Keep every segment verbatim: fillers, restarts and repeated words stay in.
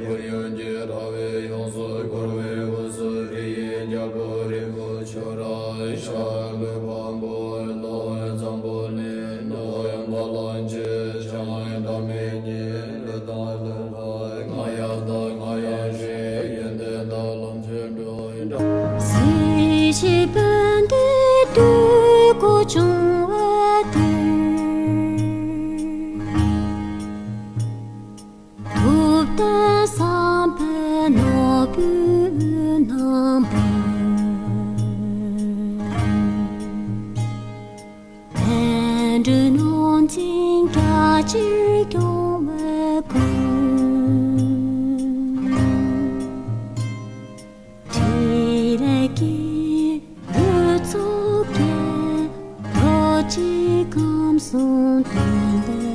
ཁོར་ཡུག་གི་དྲ་བས་ཡོངས་སུ་བསྐོར་བའི་དབུས་སུ་རི་ཡི་རྒྱལ་པོ་རིན་པོ་ཆེ་ར་ཤ་ལུས་འཕགས་པོ་ལོ་འཛམ་བུ་གླིང་ལོ་འབར་ལམ་གྱི་བྱང་འདབ་མའི་ཉིན་ལུས་དང་ལུས་པ་ང་ཡང་དག་ང་ཡང་ཞེས་ཡོན་ཏན་དང་ལམ་ཆེན་འགྲོ་འདྲ། སྲིད་ཞིའི་དཔལ་ལྡན་དུས་འཁོར་སྐྱོང་བ་དེར། ཐུབ་བསྟན་བསམ་འཕེལ་ནོར་བུའི་སྣང་བ། བཻ་ཌཱུརྻ་ནོར་འཛིན་རྒྱ་ཆེར་སྐྱོང་བའི་སྐུ། ཕྲིན་ལས་ཀྱི་རྒྱ་མཚོ་བརྒྱ། རྡོ་རྗེ་ཁམས་གསུམ་སྟོན་པའི།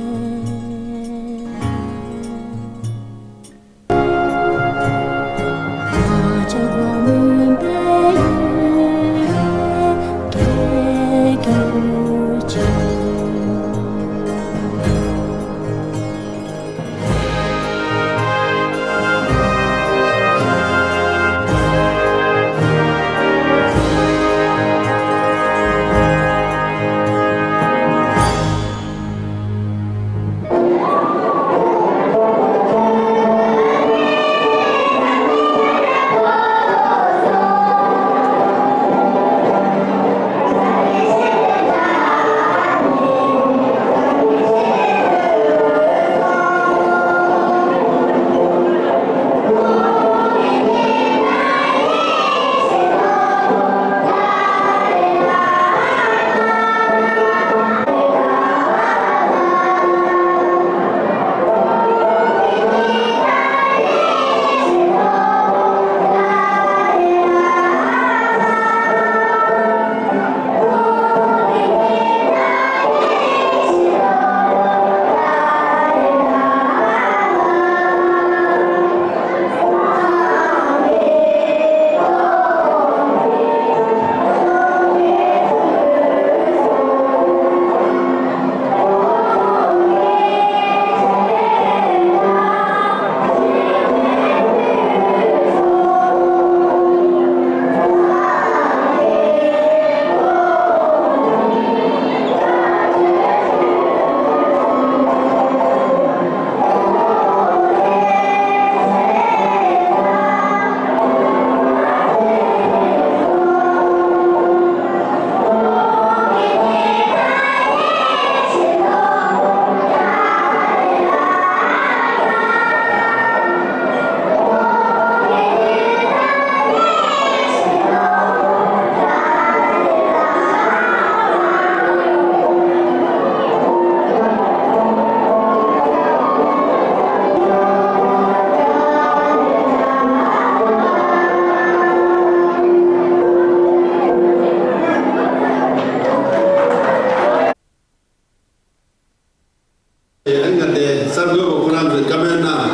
ཡང་ང་དེ་གསར་འགོད་པ་ཁོ་རང་ཚོས་བཀའ་མོལ་གནང་།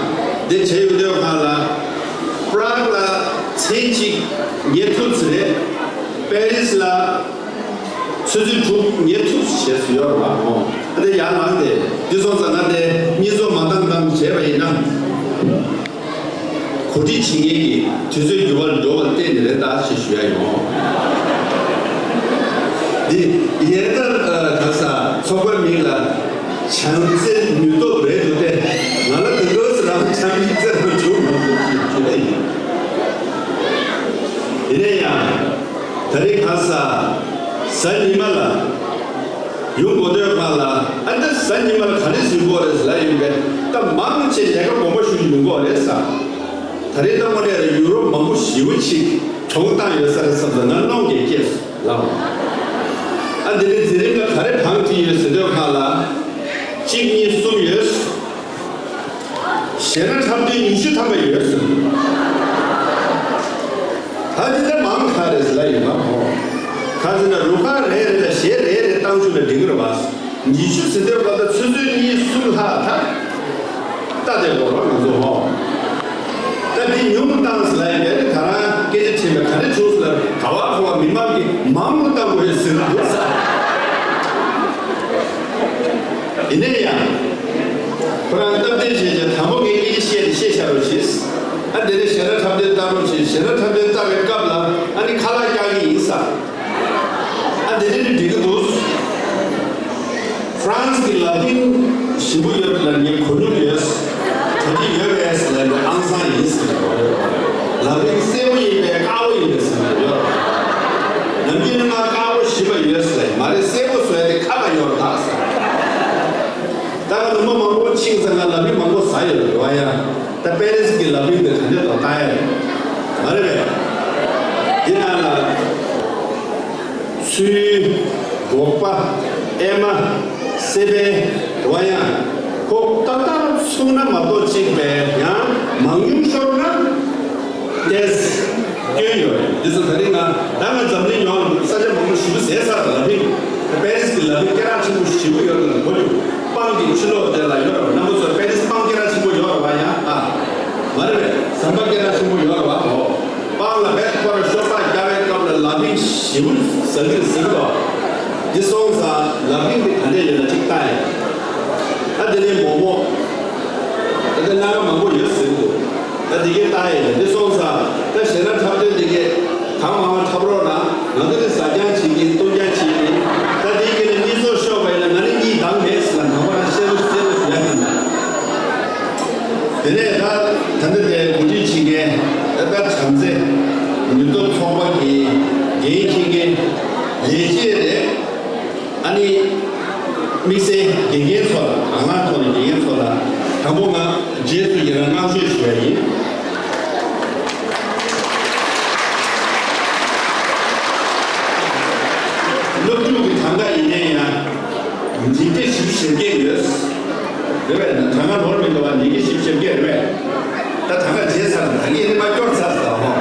འདི་བྱས་ཡོང་དུས་སྒང་ལ་པྲག་ལ་ཚེས་གཅིག་ཉེ་ཐུབ་ཙམ་རེད། པེ་རིས་ལ་ཆུ་ཚོད་དྲུག་ཉེ་ཐུབ་ཙམ་བྱས་སུ་ཡོད་རེད་པ། ཨོ་ཨ་འདི་ཡར་ལངས་ཏེ་འདི་སོང་ཙང་ང་དེ་གཉིས་ཚོགས་མ་བཏང་བཏང་བྱས་པ་ཡིན་ན། གོ་སྒྲིག་བྱེད་མཁན་གྱི་དུས་ཚོད་འགྱུར་བ་འགྲོ་བར་བརྟེན་ནས་རེད་ད་ཞེས་ཞུ་ཡ་ཡོང་། འདི་ཡས་ད་ག་ས་ཚོགས་པའི་མིང་ལ་བྱམས་བརྩེ་ནུས་སྟོབས་རེད་འདུག་སྟེ། ང་ལ་དེ་འདྲ་ཟེར་རང་བྱམས་བརྩེ་རང་བྱུང་མ་ཐུབ་ཅེས་ཞུ་ཡ་ཡིན། ཡིན་ན་ཡང་ད་རེས་ག་ས་གཟའ་ཉི་མ་ལ། ཡོང་དགོས་དུས་སྒང་ལ་ཨ་ནི་གཟའ་ཉི་མ་ལ་ག་རེ་ཟིན་དགོས་རེད་ལབ་ཡོང་པས། ད་མང་ཆེ་ལས་ཀ་དགོངས་པ་ཞུ་ཡོང་དགོས་རེད་ས། ད་རེས་ད་དངོས་གནས་ཡུ་རོབ་མང་པོ་ཞེ་པོ་ཅིག་གྲོངས་བཏང་ཡོད་ས་རེད་བསམ་ཙང་ང་གནོང་སྐྱེས་སྐྱེས་སོང་ལབ། ཨ་འདི་ནས་འཛིན་རིམ་ལ་ག་རེ་བང་བསྒྲིགས་ཡོད་ཟེར་དུས་སྒང་ལ་གཅིག་གཉིས་གསུམ་ཡོད། གཞས་སྣ་འཁྲབ་སྟོན་ཉི་ཤུ་ཐམ་པ་ཡོད་ཟེར། ད་འདི་འདྲ་མང་ག་རེད་ཟེར་ལབ་ཡོང་ང་ཧོ། ག་ཟེར་ན་རུ་ཁག་རེ་རེ་ལ་གཞས་རེ་རེ་བཏང་བཅུག་ན་འགྲིག་གི་རེད་པ། ཉི་ཤུ་ཟེར་དུས་སྒང་ལ་ཆུ་ཚོད་གཉིས་གསུམ་ལྷག་ད་ལྟ་བསྡད་དགོས་རེད་ང་ཚོ་ཧོ། ད་འདི་ཉུང་བཏང་ཟེར་ལབ་ཡོང་ད་རང་སྐད་ཆ་དྲིས་པས་ག་རེ་བྱུང་ཟེར་ལབ་ག་བ་ག་བ་མི་མང་གིས་མང་རུ་བཏང་དགོས་ཟེར་འདུག་ས། ཡིན་ནའི་ཡང་། ཁོ་རང་སྟབས་བདེ་བྱས་བྱས་དང་པོ་ངས་སྐད་ཆ་བཤད་དེ་བཤད་བཞག་རོགས་བྱེད། དེ་ནས་ཞལ་ལག་འཁྲབ་སྟོན་ལྟ་རོགས་བྱེད། ཞལ་ལག་འཁྲབ་སྟོན་ལྟ་བའི་སྐབས་ལ་ཨ་ནི་ཁ་ལག་རྒྱག་གི་ཡིན་ས། ཨ་དེ་ནས་ནི་འགྲིག་གི་འདུག་ཧྥ་རན་སི་གི་ལག་རིང་ཞིམ་པོ་ཡོད་པ་ལ་ངས་གོ་མྱོང་ཡོད། གྲ་སྒྲིག་ཡོད་པས་ལབ་ནས་ཨང་སང་ཡིན་ཟེར་གྱི་ཡོད། ལག་རིང་གསལ་པོ་ཡིན་པས་དཀར་པོ་ཡིན་པས་ཟེར་གྱི་ཡོད། ནམ་རྒྱུན་ནི་ང་དཀར་པོ་ཞིམ་པ་ཡོད་ཟེར་ལབ་ཡིན། མ་རེད། གསལ་པོ་བཟོས་ཏེ་ཁ་ལ་ཡོད་རེད་ད་ཟེར། ད་ང་ནུ་མ་མང་པོ་ཕྱིན་ཙང་ང་ལག་རིང་མང་པོ་ཟ་ཡོད་རེད་བ་ཡ། ད་པེ་རི་སི་གི་ལག་རིང་དེ་ག་འདྲས་འདུག་ལྟ་ཡ་རེད། མ་རེད་པས། འདི་ནང་ལ་ཚུལ། སྒོག་པ། ཨེ་མ། སེ་པན། རོལ་དབྱངས། ཁོ་ཏག་ཏག་ཚུགས་ན་མ་གཏོགས་གཅིག་པས་ཡང་མང་ཉུང་ཤོར་ན་ཏེས་སྐྱོན་ཡོད་རེད། འདི་ཚོ་ད་རིང་ང་ད་ང་འཛམ་གླིང་ཡོངས་ལ་ས་ཆ་མང་པོ་ཞེ་པོ་ཟས་ཚར་ལ་ཕིག་པེ་རི་སི་གི་ལ་ཕིག་སྐད་གྲགས་ཆེན་པོ་ཞེ་པོ་ཡོད་ལ་གོ་རྒྱུ། སྤང་གི་ཕྱི་ལོགས་དེ་ལ་ཡོད་རེད། རྣམ་པ་ཚོ་པེ་རི་སི་སྤང་སྐད་གྲགས་ཆེན་པོ་ཡོད་རེད་བ་ཡ། ཨ། མ་རེད་པས། ཟམ་པ་སྐད་གྲགས་ཆེན་པོ་ཡོད་རེད་བ། འོ། སྤང་ལ་བེད་ཁོ་ར་ཤོག་སྦག་རྒྱག་པའི་སྐབས་ལ་ལ་ཕིག་ཞེ་པོ་ཟ་གི་ཟིན་ཏོ། འདི་སོང་ཙང་ལ་ཕིག་འདི་ག་འདྲས་ཡོད་ན་གཅིག་ལྟ་ཡ། ཨ་དེ་ནས་མོག་མོག་ད་ལྟ་སྣ་ཁ་མང་པོ་ཡོད་ཟེར་གི་འདུག་ད་དེ་གས་ལྟ་ཡས་ལ་འདི་སོང་ཙང་ད་ཞལ་ལག་འཁྲབ་སྟོན་དེ་གས་གང་མང་མང་འཁྲབ་རོགས་གནང་། ང་ཚོ་ནི་ཟ་རྐྱང་བྱེད་ཀྱིན་བཏུང་རྐྱང་བྱེད་ཀྱིན། ད་དེའི་གས་ལ་གཉིད་སོགས་ཤོར་བ་ཡིན་ན་ང་ནི་གཉིད་འདང་མེད་ཟེར་ལ་དང་པོ་རང་བཤད་རོགས་བཤད་རོགས་ཞུ་ཡ་ཡིན། དེ་ནས་ད་ད་ལྟ་དེ་གོ་སྒྲིག་བྱེད་མཁན་ད་ལྟ་བྱམས་བརྩེ་ནུས་སྟོབས་ཚོགས་པ་གི་འགན་འཁྱེར་མཁན་ལས་བྱེད་རེད། ཨ་ནི། དམིགས་བསལ་དགེ་རྒན་ཚོ་ལ་དང་བླངས་ཐོག་ནས་དགེ་རྒན་ཚོ་ལ་དང་པོ་ང་རྗེས་སུ་ཡི་རང་བསྔགས་བརྗོད་ཞུ་བ་ཡིན། སློབ་ཕྲུག་གི་གྲངས་ཀ་ཡིན་ནའི་ཡང་འདི་འདྲ་ཞིབ་ཞིབ་སྐད་ཡོད། རེད་པས་ན་གྲངས་ཀ་ནོར་མི་འདུག་བ། འདི་འདྲ་ཞིབ་ཞིབ་སྐད་རེད་པས། ད་གྲངས་ཀ་བརྗེད་ཚར། ད་ངས་ནི་མ་སྐྱོར་ཚར་ད་ཧོ།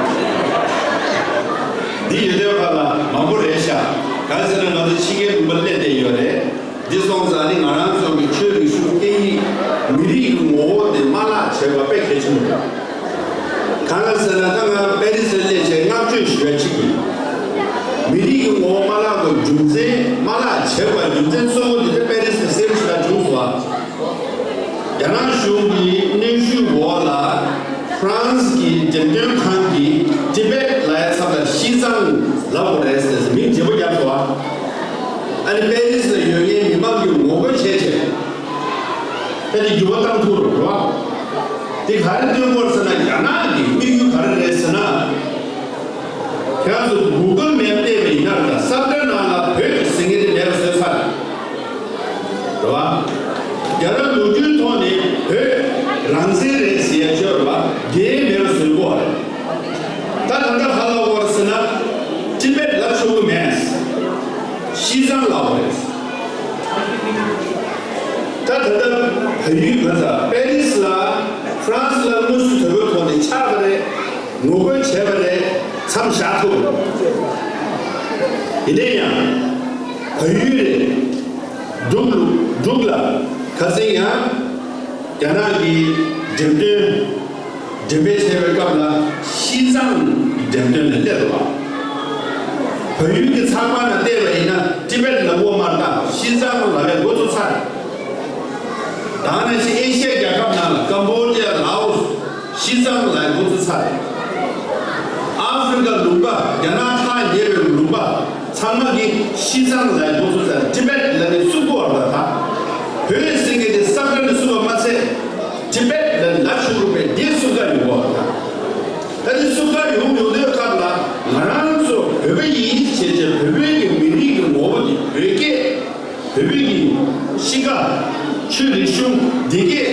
འདི་ཡོད་དོན་ཁ་ལ་མང་པོ་རེད་ཤག་གང་ཟེར་ན་ང་ཚོ་ཕྱི་རྒྱལ་ལུང་པ་སླེབས་བསྡད་ཡོད་རེད། འདི་སོང་ཙང་ནི་ང་རང་ཚོ་གི་ཆོས་རིག་གཞུང་སྐད་ཡིག་མི་རིགས་ཀྱི་ངོ་བོ་དེ་མ་བརླག་བྱེད་པ་དཔེ་གལ་ཆེན་པོ་རེད། གང་ལ་ཟེར་ན་ད་ང་པེ་རི་སི་ལ་སླེབས་བྱས་བསྔགས་བརྗོད་ཞུ་བ་གཅིག་ཡིན། མི་རིགས་ཀྱི་ངོ་བོ་མ་བརླག་པའི་རྒྱུ་མཚན། མ་བརླག་བྱེད་པའི་རྒྱུ་མཚན་གཙོ་བོ་དེ་ད་པེ་རི་སི་གི་གསེར་ཞིག་ལ་བྱུང་སོང་བ། རྒྱ་ནག་གཞུང་གི་གནོན་ཤུགས་འོག་ལ་ཧྥ་རན་སི་གི་འགྲེམས་སྟོན་ཁང་གིས་ཏི་བེད་ལབ་ཡ་མཚམས་ལ་ཤིས་ཙང་ལབ་དགོས་རེད་ཟེར་མིང་བརྗེ་པོ་བརྒྱབ་སོང་བ། ཨ་ནི་པེ་རི་སི་ལ་ཡོད་མཁན་མི་མང་གིས་ངོ་རྒོལ་བྱས་བྱས། ད་དེ་འགྱུར་བ་བཏང་ཐུབ་རོགས་རོགས། དེ་ག་རེ་སྟོན་དགོས་ཟེར་ན་རྒྱ་ནག་གི་དམིགས་ཡུལ་ག་རེ་རེད་ཟེར་ན། ཁྱེད་རང་ཚོ་གུ་གལ་མེབ་བལྟས་པ་ཡིན་ན་ད་ས་བཀྲ་ནང་ལ་བོད་ཟེར་མཁན་དེ་མེད་པ་བཟོས་ཚར། རེད་བ། རྒྱ་ནག་ལོ་རྒྱུས་ཐོག་ནས་བོད་རང་བཙན་རེད་ཟེར་ཡ་ཅིག་ཡོད་རེད་བ། དེ་མེད་པ་བཟོས་དགོས་རེད། ད་ད་ལྟ་ག་ལབ་དགོས་རེད་ཟེར་ན། ཏི་བེད་ལབ་ཆོག་གི་མེད། ཤིས་ཙང་ལབ་དགོས་རེད། ད་ད་ལྟ་བལ་ཡུལ་ག་ས་པེ་རི་སི་ལ་ཧྥ་རན་སི་ལ་དངོས་སུ་དོ་ཕོག་ཐོག་ནས་ཆགས་པ་རེད། ངོ་རྒོལ་བྱས་པ་རེད། མཚམས་བཞག་ཐུབ། ཡིན་ནའི་ཡང་བལ་ཡུལ་རེད། འབྲུག་ལ་འབྲུག་ལ་ཁ་སང་ཡང་རྒྱ་ནག་གི་འགྲེམས་སྟོན་འགྲེམས་སྤེལ་བྱས་པའི་སྐབས་ལ་ཤིས་ཙང་གི་འགྲེམས་སྟོན་ལ་སླེབས་འདུག་བ། བལ་ཡུལ་གྱི་ཚགས་པར་ནང་བལྟས་པ་ཡིན་ན་ཏི་བེད་ལབ་ཀྱི་ཡོད་མ་རེད། ད་ཤིས་ཙང་ལབ་ཡ་འགོ་བཙུགས་ཚར། ད་ནང་བཞིན་ཨེ་ཤི་ཡའི་རྒྱལ་ཁབ་ནང་ལ་ཀམ་བོ་ཌི་ཡ། ལའོ་སི། ཤིས་ཙང་ལབ་ཡ་འགོ་བཙུགས་ཚར་རེད། ཨ་ཧྥེ་རི་ཀ་ལུང་པ། རྒྱ་ནག་ཐག་ཉེ་བའི་ལུང་པ་ཚང་མ་གིས་ཤིས་ཙང་ལབ་ཡ་འགོ་བཙུགས་ཚར། ཏི་བེད་ལབ་ནས་བསུབ་དགོས་པ་རེད། ད་བོད་ཟེར་མཁན་དེ་ས་བཀྲ་ནས་བསུབ་པ་མ་ཚད། ཏི་བེད་ལབ་ལབ་ཆོག་གི་མེད། འདི་བསུབ་ག་ཡོང་གི་རེད། ད་འདི་བསུབ་ག་ཡོང་ཡོང་དུས་སྐབས་ལ་ང་རང་ཚོ་བོད་པ་ཡིན་ཞེས་བྱས། བོད་པའི་གི་མི་རིགས་ཀྱི་ངོ་བོ་དེ། བོད་སྐད། བོད་པའི་གི་གཤིས་ཀ། ཆོས་རིག་གཞུང་འདི་གས་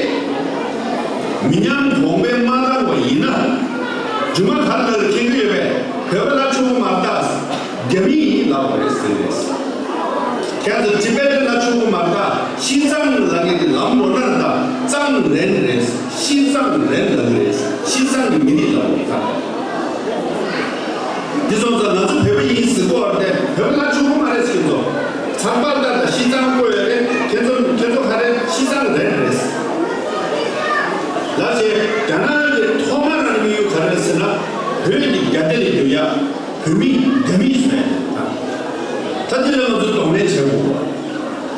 མི་ཉམས་གོང་འཕེལ་མ་བཏང་བ་ཡིན་ན། རྗེས་མ་ག་རེ་ལ་མཁྱེན་གྱི་ཡོད་པས། བོད་པ་ལབ་ཆོག་གི་མ་རེད། ད་རྒྱ་མི་ཡིན་ལབ་དགོས་རེད་ཟེར་རེད། ཁྱེད་ཚོ་ཏི་བེད་ལབ་ཆོག་གི་མ་རེད། ད་ཤིས་ཙང་ལབ་མཁན་དེ་ལམ་ནོར་ན་རེད། ད་ཙང་རེན་རེད། ཤིས་ཙང་རེན་ལབ་རེད། ཤིས་ཙང་གི་མི་རིགས་ལབ་རེད། ད་འདི་སོང་ཙང་ང་ཚོ་བོད་པ་ཡིན་ཟེར་གོ་བ་རེད། བོད་པ་ལབ་ཆོག་གི་མ་རེད་ཟེར་གྱི་འདུག་ཚགས་པར་ལྟར་ད་ཤིས་ཙང་བཀོད་ཡོད་རེད། ཁྱེད་ཚོ་ཁྱེད་ཚོ་ག་རེ་ཤིས་ཙང་རེན་རེད། ལགས་སེ། རྒྱ་ནག་གི་ཐོག་མ་རང་དམིགས་ཡུལ་ག་རེ་རེད་ཟེར་ན། བོད་ཀྱི་རྒྱ་སྡེ་ལ་འགྱུར་ཡ། བོད་མི་རྒྱ་མི་བཟོ་ཡ་རེད། ད་དེ་ལ་ང་ཚོ་གདོང་ལེན་བྱེད་དགོས།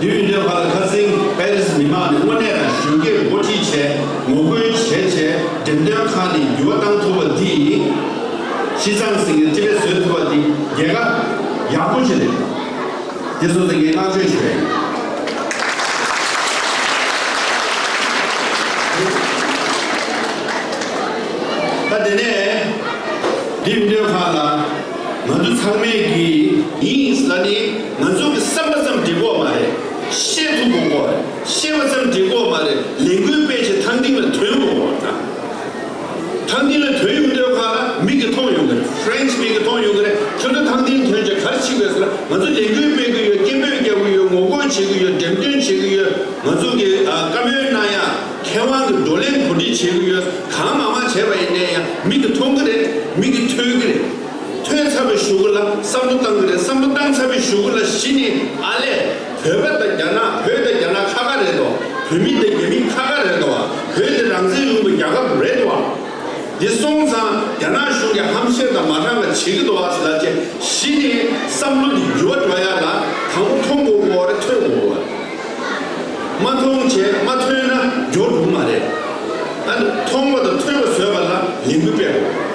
དུས་ཡུན་དུས་ཁག་ལ་ཁ་སང་པེ་རི་སི་མི་མང་ནས་དངོས་གནས་རང་གཞོན་སྐྱེས་འགོ་ཁྲིད་བྱས་ངོ་རྒོལ་བྱས་བྱས་འགྲེམས་སྟོན་ཁང་ནས་འགྱུར་བ་བཏང་ཐུབ་པ་འདི་ཤི་ཙང་ཟིང་གི་ཏི་པེ་བཟོས་ཐུབ་པ་འདི་རྒྱལ་ཁ་ཡག་པོ་ཞིག་རེད། དེ་སོང་ཙང་ངས་བསྔགས་བརྗོད་ཞུ་ཡ་ཡིན། ད་དེ་ནས་འདི་ཡུན་དུས་ཁག་ལ། ང་ཚོ་ཚང་མས་ཀྱིས་ཡིན་ལ་ནི་ང་ཚོ་གི་བསམ་པ་ཙམ་འགྲིག་གོ་མ་རེད། བཤད་ཐུབ་དགོས་གོ། བཤད་པ་ཙམ་འགྲིག་གོ་མ་རེད། ལས་འགུལ་སྤེལ་བྱས་ཐང་སྟེང་ལ་ཐོན་དགོས་གོ་ད། ཐང་སྟེང་ལ་ཐོན་ཡོང་དུས་ཁ་ལ་མིག་གིས་མཐོང་ཡོང་གི་རེད། ཕ་རན་སི་མིག་གིས་མཐོང་ཡོང་གི་རེད། ཁྱོད་ཚོ་ཐང་སྟེང་ཐོན་བྱས་ག་རེ་བྱེད་དགོས་ཟེར་ན། ང་ཚོ་ལས་འགུལ་སྤེལ་གི་ཡོད། སྐད་འབོད་རྒྱག་གི་ཡོད། ངོ་རྒོལ་བྱེད་ཀྱི་ཡོད། འགྲེམས་སྟོན་བྱེད་ཀྱི་ཡོད། ང་ཚོ་གི་ཨ་བཀའ་མོལ་གནང་ཡ། མཁས་དབང་གི་བགྲོ་གླེང་གོ་སྒྲིག་བྱེད་ཀྱི་ཡོད། གང་མང་མང་བྱས་པ་ཡིན་ནའི་ཡང་མིག་གིས་མཐོང་གི་རེད། མིག་གིས་ཐོས་ཀྱི་རེད། ཐོས་ཚར་བའི་གཞུག་གུ་ལ་བསམ་བློ་བཏང་གི་རེད། བསམ་བློ་བཏང་ཚར་བའི་གཞུག་གུ་ལ་གཞི་ནས་ཨ་ལས། བོད་པ་དང་རྒྱ་ནག་བོད་དང་རྒྱ་ནག་ཁ་ཁ་རེད་དོ། བོད་མི་དང་རྒྱ་མི་ཁ་ཁ་རེད་དོ། བོད་དེ་རང་བཙན་ཡོང་བའི་རྒྱལ་ཁབ་རེད་དོ། འདི་སོང་ཙང་རྒྱ་ནག་གཞུང་གིས་ཧམ་བཤད་དང་མ་དྲང་བ་བྱེད་ཀྱི་འདུག་བ་ཟེར་ལ་བྱས་གཞི་ནས་བསམ་བློ་འདི་འགྱུར་བ་འགྲོ་ཡ་ལ་དང་པོ་མཐོང་དགོས་གོ་རེད། ཐོས་དགོས་གོ་རེད། མ་མཐོང་བྱས་མ་ཐོས་ན་འགྱུར་འགྲོ་གི་མ་རེད། ཨ་ནི་མཐོང་བ་དང་ཐོས་པ་བཟོས་པ་ལ་ལས་འགུལ་སྤེལ་དགོས།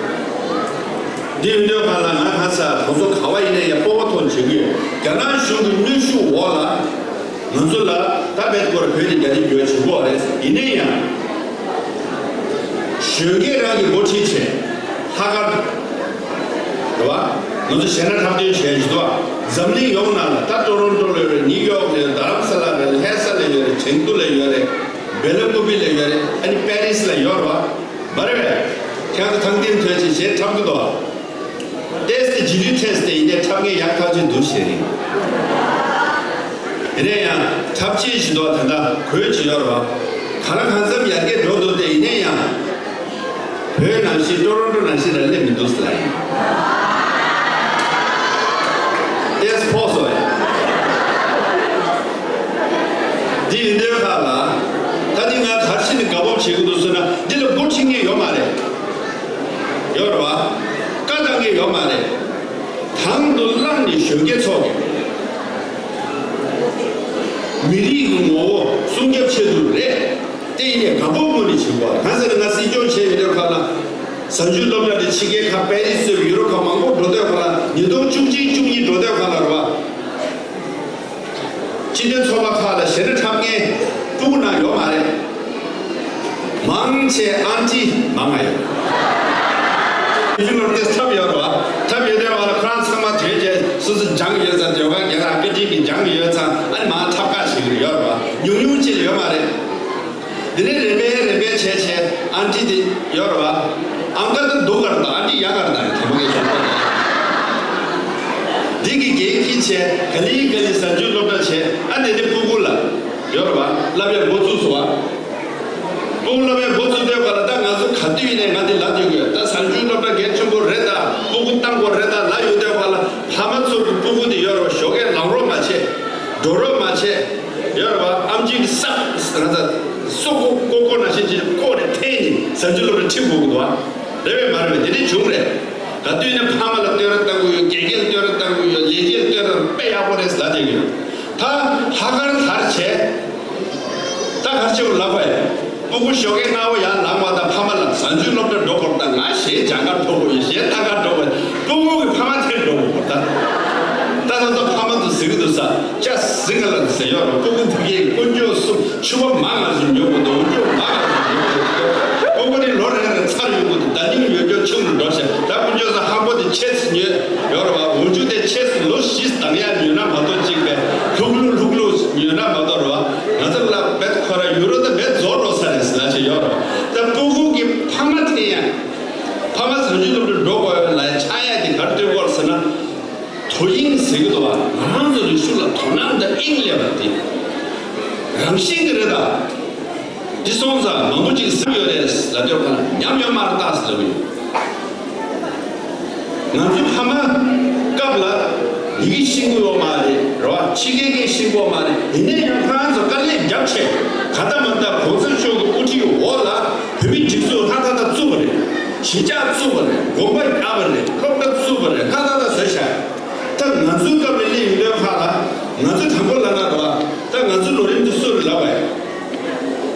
འདི་ཡིན་དུས་ག་ལ་ང་ཁ་ས་གང་ཚོ་ག་བ་ཡིན་ན་ཡང་སྤོབས་པ་ཐོག་བྱེད་ཀྱི་ཡོད། རྒྱ་ནག་གཞུང་གི་གནོན་ཤུགས་འོག་ལ་ང་ཚོ་ལ་ད་བེད་སྐོར་བོད་ནས་རྒྱ་རིགས་བརྗོད་བྱེད་དགོས་རེད། ཡིན་ན་ཡང་གཞོན་སྐྱེས་རང་གི་འགོ་ཁྲིད་བྱས་ལྷག་དཀར། རེད་བ། ང་ཚོ་གཞས་སྣ་འཁྲབ་སྟོན་བྱས་ཡོད་དོ། འཛམ་གླིང་ཡོངས་ནང་ལ་ད་ཏོ་རོན་ཏོ་ལ་ཡོད་རེད། ནིའུ་ཡོག་ལ་ཡོད་རེད། རྡ་རམ་ས་ལ་ལ་ཡོད་རེད། ལྷ་ས་ལ་ཡོད་རེད། ཆེང་ཏུ་ལ་ཡོད་རེད། སྦེ་ལ་ཀུ་པི་ལ་ཡོད་རེད། ཨ་ནི་པེ་རི་སི་ལ་ཡོད་རེད་བ། མ་རེད་པས། ཁྱེད་ཚོ་ཐང་སྟེང་ཐོན་ཕྱིན་གཞས་འཁྲབ་གི་འདུག་བ། ཏེས་ཏེ་ཇི་ལུས་ཐེས་ཏེ་ཡིན་ནའི་འཁྲབ་མཁན་ཡག་ཐག་ཆོད་འདུག་ཞེས་རེད། དེ་ནས་ཡང་འཁྲབ་ཆས་ཞིག་འདུག་བ། ད་ལྟ་གོས་ཅིག་ཡོད་རེད་བ། ག་ལ་གང་འཚམ་ཡར་རྒྱས་འགྲོ་འདུག་སྟེ་ཡིན་ནའི་ཡང་། བོད་ནང་བཞིན་ཊོ་རོན་ཊོ་ནང་བཞིན་ལ་སླེབས་མི་འདུག་ཟེར་ལ་ཡིན། ཏེས་ཕོག་སོང་ཡ། འདི་ཡིན་དུས་ཁ་ལ། ད་འདི་ང་ག་རེ་བྱས་ནས་དགའ་སྤོབས་བྱེད་ཀྱི་འདུག་ཟེར་ན། འདི་ལ་འགོ་ཁྲིད་མཁན་ཡོད་མ་རེད། ཡོད་རེད་བ། བཀའ་བཏང་མཁན་ཡོད་མ་རེད། དང་དུ་བླངས་ནས་གཞོན་སྐྱེས་ཚོ་གི་མི་རིགས་ཀྱི་ངོ་བོ་སྲུང་སྐྱོབ་ཆེད་དུ་རེད། དེ་ཡིན་ནས་དགའ་སྤོབས་དངོས་གནས་བྱེད་དགོས། གང་ཟེར་ན་ང་སྲིད་སྐྱོང་བྱས་ཡོད་དུས་ཁ་ལ། གཟའ་མཇུག་སློབ་གྲྭ་དེ་ཕྱི་རྒྱལ་ཁག་པེ་རི་སི་ཚོ་ཡུ་རོབ་ཁག་མང་པོ་འགྲོ་དུས་ཁ་ལ། ཉིས་སྟོང་བཅུ་གཅིག་བཅུ་གཉིས་འགྲོ་དུས་ཁ་ལ་རེད་བ། སྤྱི་མཐུན་ཚོགས་པ་ཁག་ལ་གཞས་སྣ་འཁྲབ་མཁན་སྤུ་གུ་ནང་ཡོད་མ་རེད། མང་ཆེ་ཨན་ཊི་མང་ང་ཡོད། ཡུ་ལོར་ཏེ་འཁྲབ་ཡོད་རེད་བ། འཁྲབ་ཡོད་དུས་བ་ལ་ཁོ་རང་ཚང་མ་དོན་བྱས་སོ་སོ་སྦྱང་ཡོད་ཙང་། ཟློས་གར་རྒན་ལགས་བཀའ་དྲིན་གྱིས་སྦྱང་ཡོད་ཙང་། ཨ་ནི་མང་འཁྲབ་ཁག་ཞིག་ཡོད་རེད་བ། ཉུང་ཉུང་ཅིག་ཡོད་མ་རེད། དེ་ནས་རིམ་པས་རིམ་པས་བྱས་བྱས་ཨན་ཊི་དེ་ཡོད་རེད་བ། ཨང་ཀ་དེ་སྡུག་ག་རེད་དང་ཨན་ཊི་ཡག་ག་རེད་དང་དེ་མོ་གི་བྱུང་བ་རེད། འདི་གི་འགན་འཁྱེར་བྱས་ག་ལེ་ག་ལེ་གཟའ་མཇུག་སློབ་གྲྭ་བྱས། ཨ་དེ་ནས་སྤུ་གུ་ལ་ཡོད་རེད་བ། བསླབ་ཡ་འགོ་བཙུགས་སོང་བ། སྤུ་གུ་བསླབ་ཡ་འགོ་བཙུགས་དུས་ག་ལ། ད་ང་ཚོ་ག་དུས་ཡིན་ནའི་ང་འདི་ལབ་སྡོད་ཀྱི་ཡོད། ད་གཟའ་མཇུག་སློབ་གྲྭ་གལ་ཆེན་པོ་རེད། ད་སྤུ་གུ་བཏང་དགོས་རེད། ད་ལབ་ཡོང་དུས་ག་ལ་ཕ་མ་ཚོ་གི་སྤུ་གུ་དེ་ཡོད་རེད་བ། ཞོགས་ཀས་ལངས་རོགས་མ་བྱེད། འགྲོ་རོགས་མ་བྱེད། ཡོད་རེད་བ། ཨམ་ཆི་གི་ས་ང་ཚ་སོ་ཀོ་ཀོ་ཀོ་ནང་བཞིན་གྱི་ཀོ་རེ་འཐེན་ནས་གཟའ་མཇུག་སློབ་གྲྭ་ཁྲིད་དགོས་ཀྱི་འདུག་བ། རེད་པས་མ་རེད་པས། དེ་འདྲ་བྱུང་རེད། ག་དུས་ནས་ཕ་མ་ལ་བསྟོད་ར་བཏང་གི་ཡོད། དགེ་རྒན་ལ་བསྟོད་ར་བཏང་གི་ཡོད། ལས་བྱེད་ལ་བསྟོད་ར་དཔེ་ཡག་པོ་རེད་ཟེར་ལབ་བསྡད་ཀྱི་ཡོད། ད་ལྷག་དཀར་དར་བྱས། ད་ག་རེ་བྱེད་དགོས་ལབ་པ་ཡིན། སྤུ་གུ་ཞོགས་ཀས་སྔ་པོ་ཡར་ལངས་པ་དང་ཕ་མ་ལ་གཟའ་མཇུག་སློབ་གྲྭ་འགྲོ་དགོས་པ་དང་། ང་གཞས་སྦྱང་གར་འགྲོ་དགོས་ཡོད། གཞས་ལྟ་གར་འགྲོ་དགོས། སྤུ་གུ་གི་ཕ་མ་དེར་འགྲོ་དགོས་པ་དང་། ད་ད་ལྟ་ཕ་མ་ཚོ་ཟེར་གྱི་འདུག་ས། ཅག་ཟིང་ག་ལ་ཟེར་ཡོད་རེད། སྤུ་གུ་འདི་གས་དཀོན་མཆོག་གསུམ་ཕྱུ་པ་མང་ང་ཟིག་ཉོ་དགོས་འདུག་འོ་ཅོག་མང་ང་ཟིག་ཉོ་དགོས་འདུག་སྤུ་གུ་ནི་ལོ་རེ་རེ་ཚར་ཡོང་གི་འདུག་ད་ནིང་ཡོད་ཅོག་ཆུང་རུ་འགྲོ་ཤག་ད་དཀོན་མཆོག་གསུམ་ཧམ་པོ་དེ་ཆེ་ཙམ་ཉོས་ཡོད་རེད་བ། འོ་ཅོག་དེ་ཆེ་ཙམ་ལོ་བཞི་བདག་ཡ་ཉོས་ན་མ་གཏོགས། གཅིག་པས་ལྷུག་ལྷུག་ལྷུག་ལྷུག་ཉོས་ན་མ་གཏོགས་རེད་བ། ང་ཚོ་ལ་བེད་ཁོ་ར་ཡུ་རོ་ད་བེད་རྫོགས་རོགས་ས་རེད་ཟེར་ལ་ཆེ་ཡོད་རེད་བ། ད་སྤུ་གུ་གི་ཕ་མ་དེ་ཡང་ཕ་མ་གཟའ་མཇུག་སློབ་གྲྭ་འགྲོ་དགོས་ལ་ཆགས་ཡ་དེ་ག་རེ་སྟོན་དགོས་ཟེར་ན། དོ་དབྱིངས་ཟེར་གྱི་འདུག་བ། ང་རང་ཚོ་རིག་གཞུང་ལ་དོ་སྣང་དང་དབྱིངས་སླེབས་པ་དེ་རང་བཞིན་གྱི་རེད་ད། འདི་སོང་ཙང་མང་པོ་ཅིག་ཟིན་ཡོད་རེད་ལབ་དུས་ཁོ་ན་ཉམས་ཡོད་མ་རེད་ད་ཟེར་ལབ་ཡོད། ང་ཚོ་ཕ་མ་སྐབས་ལ་ཡི་གེ་ཤེས་ཀྱི་ཡོད་མ་རེད་རེད་བ། ཕྱི་རྒྱལ་སྐད་ཤེས་ཀྱི་ཡོད་མ་རེད། ཡིན་ནའི་ཡང་ཁོ་རང་ཚོ་དཀའ་ལས་རྒྱབ་བྱས་ག་ད་མ་ད་གོང་ས་མཆོག་གི་དབུ་ཁྲིད་འོག་ལ་བོད་མིའི་སྒྲིག་འཛུགས་ཧ་ད་ད་བཙུགས་པ་རེད། གཞིས་ཆགས་བཙུགས་པ་རེད། དགོན་པ་རྒྱག་པ་རེད། སློབ་གྲྭ་བཙུགས་པ་རེད། ཧ་ད་ད་བཟོས་བཞག་ད་ང་ཚོའི་སྐབས་ལ་སླེབས་ཡོང་དུས་ཁ་ལ་ང་ཚོ་དང་པོ་ལ་ན་རེད་བ། ད་ ད་ང་ཚོ་ལོ་རིམ་དེ་སུ་རེད་ལབ་པ་ཡིན།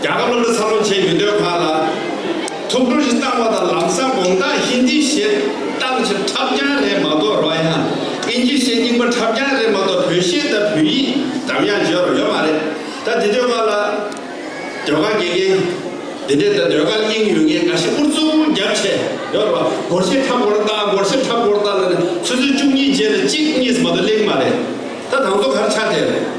རྒྱ་གར་སློབ་གྲྭ་འཚར་ལོངས་བྱས་ཡོད་དུས་གང་ལ། ཐུགས་སྤྲོ་ཞིག་བཏང་བ་དང་ལམ་སང་དགོང་དག་ཧིན་དི་གཞས་བཏང་ཕྱིར་འཁྲབ་རྐྱང་རེད་མ་གཏོགས་རོ་ཡང་། ཨིན་ཇི་གཞས་རྙིང་པ་འཁྲབ་རྐྱང་རེད་མ་གཏོགས་བོད་གཞས་དང་བོད་ཡིག་འདམ་ཡག་བརྗོད་རོགས་ཡོད་མ་རེད། ད་དེ་དུས་གང་ལ། ཟློས་གར་དགེ་རྒན། དེ་འདྲས་ད་ཟློས་གར་དབྱིངས་ཡོད་མཁན་འགའ་ཤས་ཨུ་ཚུགས་རྒྱབ་བྱས་ཡོད་རེད་བ། སྒོར་གཞས་འཁྲབ་སྒོར་བཏང་སྒོར་གཞས་འཁྲབ་སྒོར་བཏང་ལ་ནི་ཆུ་ཚོད་བཅུ་གཉིས་རྗེས་ལ་གཅིག་གཉིས་མ་གཏོགས་གླེང་མ་རེད། ད་དང་ཚོ་གར་ཆགས་བསྡད་རེད།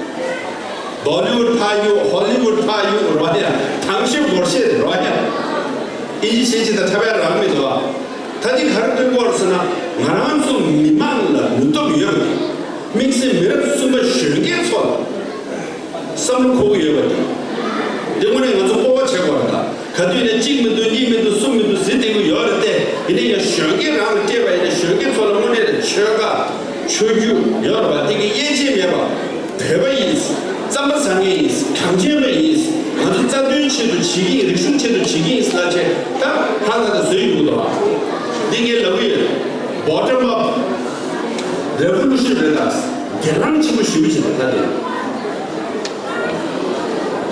བོ་ལི་ཝུད་ཕ་ཡུག་ཧོ་ལི་ཝུད་ཕ་ཡུག་རོ་ཡ། དང་ཤོས་སྒོར་གཞས་རོ་ཡ། ཨིན་ཇི་གཞས་ཅིག་དང་འཁྲབ་ཡ་རག་མི་འདུག་ཨ། ད་འདི་ག་རེ་སྟོན་གྱི་ཡོད་རེད་ཟེར་ན། ང་རང་ཚོ་མི་མང་ལ་ནུས་སྟོབས་ཡོད་པ་དེ། དམིགས་བསལ་མི་རབས་གསུམ་པ་གཞོན་སྐྱེས་ཚོ་ལ་བསམ་བློ་འཁོར་གྱི་ཡོད་པ་དེ། དེ་དངོས་གནས་ང་ཚོ་སྤོབས་པ་བྱེད་དགོས་རེད་ད། ག་དུས་ནས་གཅིག་མི་འདུག་གཉིས་མི་འདུག་གསུམ་མི་འདུག་ཟེར་བསྡད་ཀྱི་ཡོད་རེད་དེ། ཡིན་ན་ཡང་གཞོན་སྐྱེས་རང་ལ་སྤྲད་པ་ཡིན་ན་གཞོན་སྐྱེས་ཚོ་ལ་དངོས་གནས་ལ་ཆོལ་ཁ་ཆོས་བརྒྱུད་ཡོད་རེད་བ། དེ་གི་དབྱེ་འབྱེད་མེད་པ། བོད་པ་ཡིན། རྩམ་པ་ཟ་མཁན་ཡིན། གངས་ཅན་པ་ཡིན། ང་ཚོ་རྩ་དོན་ཆེད་དུ་བྱེད་ཀྱི་ཡིན། རིག་གཞུང་ཆེད་དུ་བྱེད་ཀྱི་ཡིན་ཟེར་ལབ་བྱས་ད་ཧ་ལ་ད་བཟོས་ཡོང་གི་འདུག་བ། འདི་ངས་ལབ་གི་ཡོད། Bottom up revolution རེད་ད། གྱེན་ལངས་ཆེན་པོ་ཞེ་པོ་ཅིག་རེད་ད་དེ།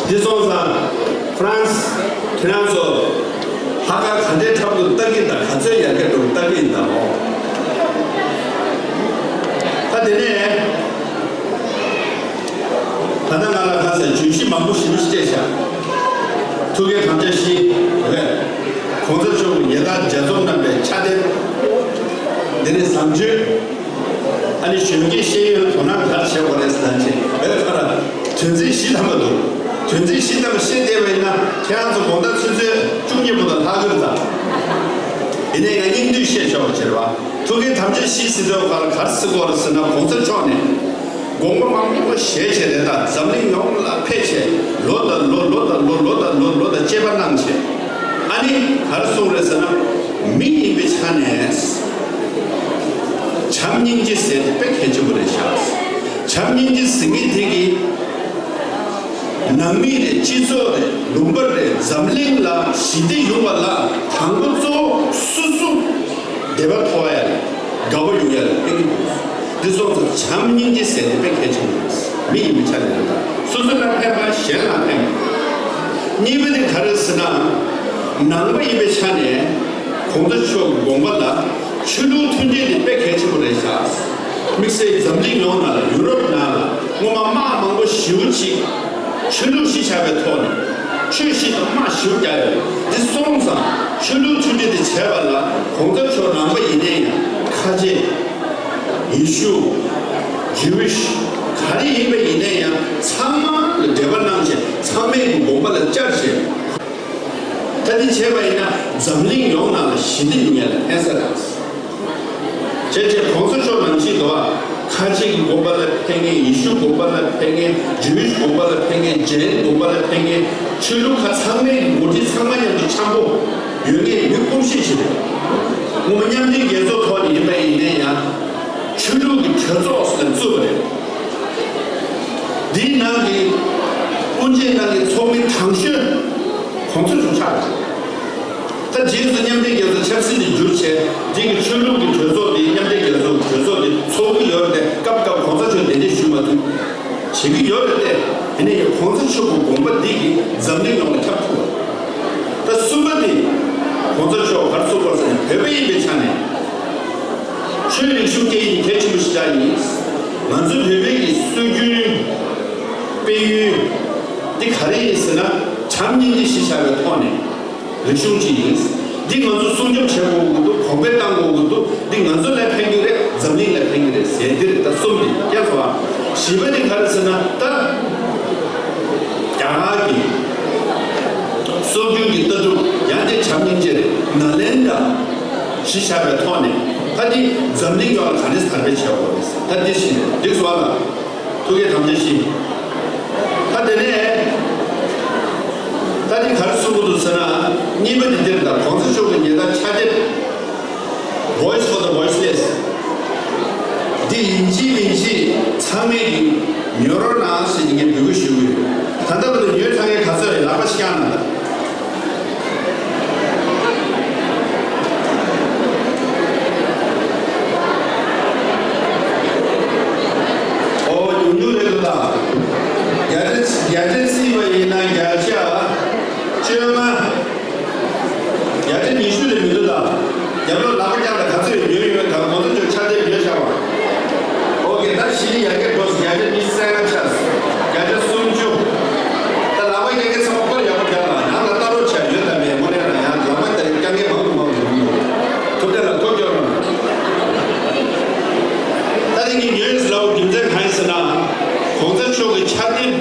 འདི་སོང་ཙང་ཧྥ་རན་སི་ཁྱེད་རང་ཚོ་ལྷག་དཀར་ག་འདྲའི་འཁྲབ་ཏུ་ལྟ་གིན་དང་ག་ཚོད་ཡར་རྒྱས་འགྲོ་ལྟ་གིན་དང་འོ། ད་དེ་ནས་ད་ལྟ་ང་ལ་ཁ་སང་བརྗོད་གཞི་མང་པོ་ཞེ་པོ་ཞིག་སྤྲད་ཤག་ཐུགས་ཀའི་དམ་བཅའ་བཞི་རེད། གོང་ས་མཆོག་གི་ཉེ་དག་རྒྱ་མཚོ་རྣམ་པའི་ཕྱག་དེབ། དེ་ནས་བཟང་སྤྱོད། ཨ་ནི་གཞོན་སྐྱེས་ཤེས་ཡོན་དོ་སྣང་ག་རེ་བྱེད་དགོས་རེད་ཟེར་ན་ཅིག་བེད་ཁ་ར་དོན་ཚན་བཞི་ཐམ་པ་འདུག་དོན་ཚན་བཞི་ཐམ་པ་ཤེས་བསྡད་པ་ཡིན་ན་ཁྱེད་རང་ཚོ་དགོང་དག་ཆུ་ཚོད་བཅུ་གཉིས་བར་དུ་ལྷག་གི་རེད་ད། ཡིན་ནའི་ང་སྙིང་བསྡུས་བཤད་ཆོག་པ་བྱེད་རེད་བ། ཐུགས་ཀའི་དམ་བཅའ་བཞི་ཟེར་དུས་ག་ལ་ག་རེ་ཟེར་དགོས་རེད་ཟེར་ན་གོང་ས་མཆོག་ནས་དགོངས་པ་མང་པོ་བཞེས་བྱས་རེད་ད། འཛམ་གླིང་ཡོངས་ལ་ཕེབས་བྱས་ལོ་དང་ལོ་ལོ་དང་ལོ་ལོ་དང་ལོ་ལོ་དང་བཅད་པ་གནང་བྱས། ཨ་ནི་ག་རེ་གསུངས་རེད་ཟེར་ན། མི་ཡིན་པའི་ཆ་ནས་བྱམས་སྙིང་རྗེ་ཟེར་དེ་དཔེ་གལ་ཆེན་པོ་རེད་ཤག་བྱམས་སྙིང་རྗེ་ཟེར་མཁན་དེ་གིས་ནང་མི་རེད། སྤྱི་ཚོགས་རེད། ལུང་པ་རེད། འཛམ་གླིང་ལ་ཞི་བདེ་ཡོང་བ་ལ་དང་པོ་གཙོ་བོ་སོ་སོ་བདེ་བ་ཐོབ་ཡ་རེད། དགའ་བ་ཡོང་ཡ་རེད། ཨེ་འདི་སོང་ཙང་བྱམས་སྙིང་རྗེ་ཟེར་དེ་དཔེ་གལ་ཆེན་པོ་རེད། མི་ཡིན་པའི་ཆ་ནས་རེད་ད། སོ་སོ་ལ་ཕན་པ་གཞན་ལ་ཕན། གཉིས་པ་དེ་ག་རེ་ཟེར་ན། ནང་པ་ཡིན་པའི་ཆ་ནས་གོང་ས་མཆོག་གི་དགོངས་པ་ལ་ཆོས་ལུགས་མཐུན་སྒྲིལ་དེ་དཔེ་གལ་ཆེན་པོ་རེད་ཤག་དམིགས་བསལ་འཛམ་གླིང་ཡོངས་ནང་ལ་ཡུ་རོབ་ནང་ལ་སྔོན་མ་དམག་མང་པོ་ཞེ་པོ་ཅིག་ཆོས་ལུགས་གཞི་བཞག་པའི་ཐོག་ནས་ཆོས་གཞི་དང་དམག་ཞེ་པོ་རྒྱག་ཡོད། འདི་སོང་ཙང་ཆོས་ལུགས་མཐུན་སྒྲིལ་དེ་བྱས་པ་ལ་གོང་ས་མཆོག་ནང་པ་ཡིན་ནའི་ཡང་ཁ་ཆེ། ཡེ་ཤུ། ཇུ་ཝིཤ། ག་རེ་ཡིན་པ་ཡིན་ན་ཡང་ཚང་མ་ལ་འབྲེལ་བ་གནང་བྱས་ཚང་མའི་དགོངས་པ་ལ་བཅར་བྱས། ད་འདི་བྱས་པ་ཡིན་ན་འཛམ་གླིང་ཡོངས་ནང་ལ་ཞི་བདེ་ཡོང་ཡ་ལ་ཕན་ས་རེད། བྱས་བྱས་གོང་ས་མཆོག་ནང་བཞིན་དུ་ཁ་ཆེ་གི་དགོངས་པ་ལ་ཕན་མཁན། ཡེ་ཤུ་དགོངས་པ་ལ་ཕན་མཁན། ཇུ་ཝིཤ་དགོངས་པ་ལ་ཕན་མཁན། ཇེན་དགོངས་པ་ལ་ཕན་མཁན། ཆོས་ལུགས་ཁག་ཚང་མའི་འགོ་ཁྲིད་ཚང་མ་མཉམ་དུ་འཆམ་པོ་ཡོད་མཁན་མི་སྐུ་མཁྱེན་ཞིག་རེད། སྔོན་མ་མཉམ་འབྲེལ་རྒྱལ་ཚོགས་ཐོག་ནས་ཡིན་པ་ཡིན་ན་ཡང་། ཆོས་ལུགས་ཀྱི་གྲོས་ཚོགས་ཟེར་བཙུགས་པ་རེད། འདིའི་ནང་གི་དབུ་འབྱེད་གནང་མཁན་ཚོགས་མི་དང་ཤོས་གོང་ས་མཆོག་ཆགས་རེད། ད་རྗེས་སུ་མཉམ་འབྲེལ་རྒྱལ་ཚོགས་ཆབ་སྲིད་དུ་བསྒྱུར་བྱས་འདི་གི་ཆོས་ལུགས་ཀྱི་གྲོས་ཚོགས་འདི་མཉམ་འབྲེལ་རྒྱལ་ཚོགས་གྲོས་ཚོགས་འདི་ཚོགས་ཀྱི་ཡོད་རེད་དེ། སྐབས་སྐབས་གོང་ས་མཆོག་གདན་འདྲེན་ཞུ་མ་ཐུབ། བྱེད་ཀྱི་ཡོད་རེད་དེ། ཡིན་ན་ཡང་གོང་ས་མཆོག་གི་དགོངས་པ་འདི་གིས་འཛམ་གླིང་ཡོངས་ལ་ཁྱབ་ཐུབ་པ། ད་གསུམ་པ་དེ་གོང་ས་མཆོག་ག་རེ་གསུངས་པ་རེད་ཟེར་ན། བོད་པ་ཡིན་པའི་ཆ་ནས་ཆོས་རིག་གཞུང་སྐད་ཡིག་གལ་ཆེན་པོ་ཞིག་ཆགས་ཡིན། ང་ཚོ་བོད་པའི་གི་སྲོལ་རྒྱུན་དཔལ་ཡོན་འདི་ག་རེ་ཡིན་ཟེར་ན། བྱམས་སྙིང་རྗེ་གཞི་བཞག་པའི་ཐོག་ནས། རིག་གཞུང་གཅིག་ཡིན། འདི་ང་ཚོ་སྲུང་སྐྱོབ་བྱེད་དགོས་ཀྱི་འདུག་གོང་འཕེལ་གཏང་དགོས་ཀྱི་འདུག་འདི་ང་ཚོ་ལ་ཕན་གྱི་རེད། འཛམ་གླིང་ལ་ཕན་གྱི་རེད་ཟེར། འདི་རེད། ད་གསུམ་འདི་རྒྱ་ཚོ་བ། བཞི་པ་འདི་ག་རེ་ཟེར་ན། ད་རྒྱ་གར་གྱི་སྲོལ་རྒྱུན་གྱི་ལྟ་གྲུབ་ཡང་དེ་བྱམས་སྙིང་རྗེ་རེད། ནཱ་ལེནྡྲ་གཞི་བཞག་པའི་ཐོག་ནས་ད་འདི་འཛམ་གླིང་ཡོངས་ལ་ག་འདྲས་དར་སྤེལ་བྱེད་དགོས་རེད་ཟེར། ད་འདི་བཞི་རེད། འདི་གསུམ་ལ། ཐུགས་ཀའི་དམ་བཅའ་བཞི། ད་དེ་ནས་ད་ནི་ག་རེ་གསུང་གི་འདུག་ཟེར་ན། གཉིས་པ་དེ་འདིར་ད་གོང་ས་མཆོག་གི་ཉེ་ཆར་ཕྱག་དེབ། Voice for the Voiceless། འདི་ཡིན་གཅིག་མིན་གཅིག་ཚང་མས་ཀྱིས་ཉོ་རོགས་གནང་ཟེར་ངས་འབོད་སྐུལ་ཞུ་གི་ཡོད། ད་ལྟ་བར་དུ་ཉོས་ཚར་མཁན་ག་ཚོད་རེད། ལག་པ་ཤིག་བརྐྱངས་གནང་དང་། ཨོ། ཉུང་ཉུང་རེད་འདུག་ད། རྒྱ་རི་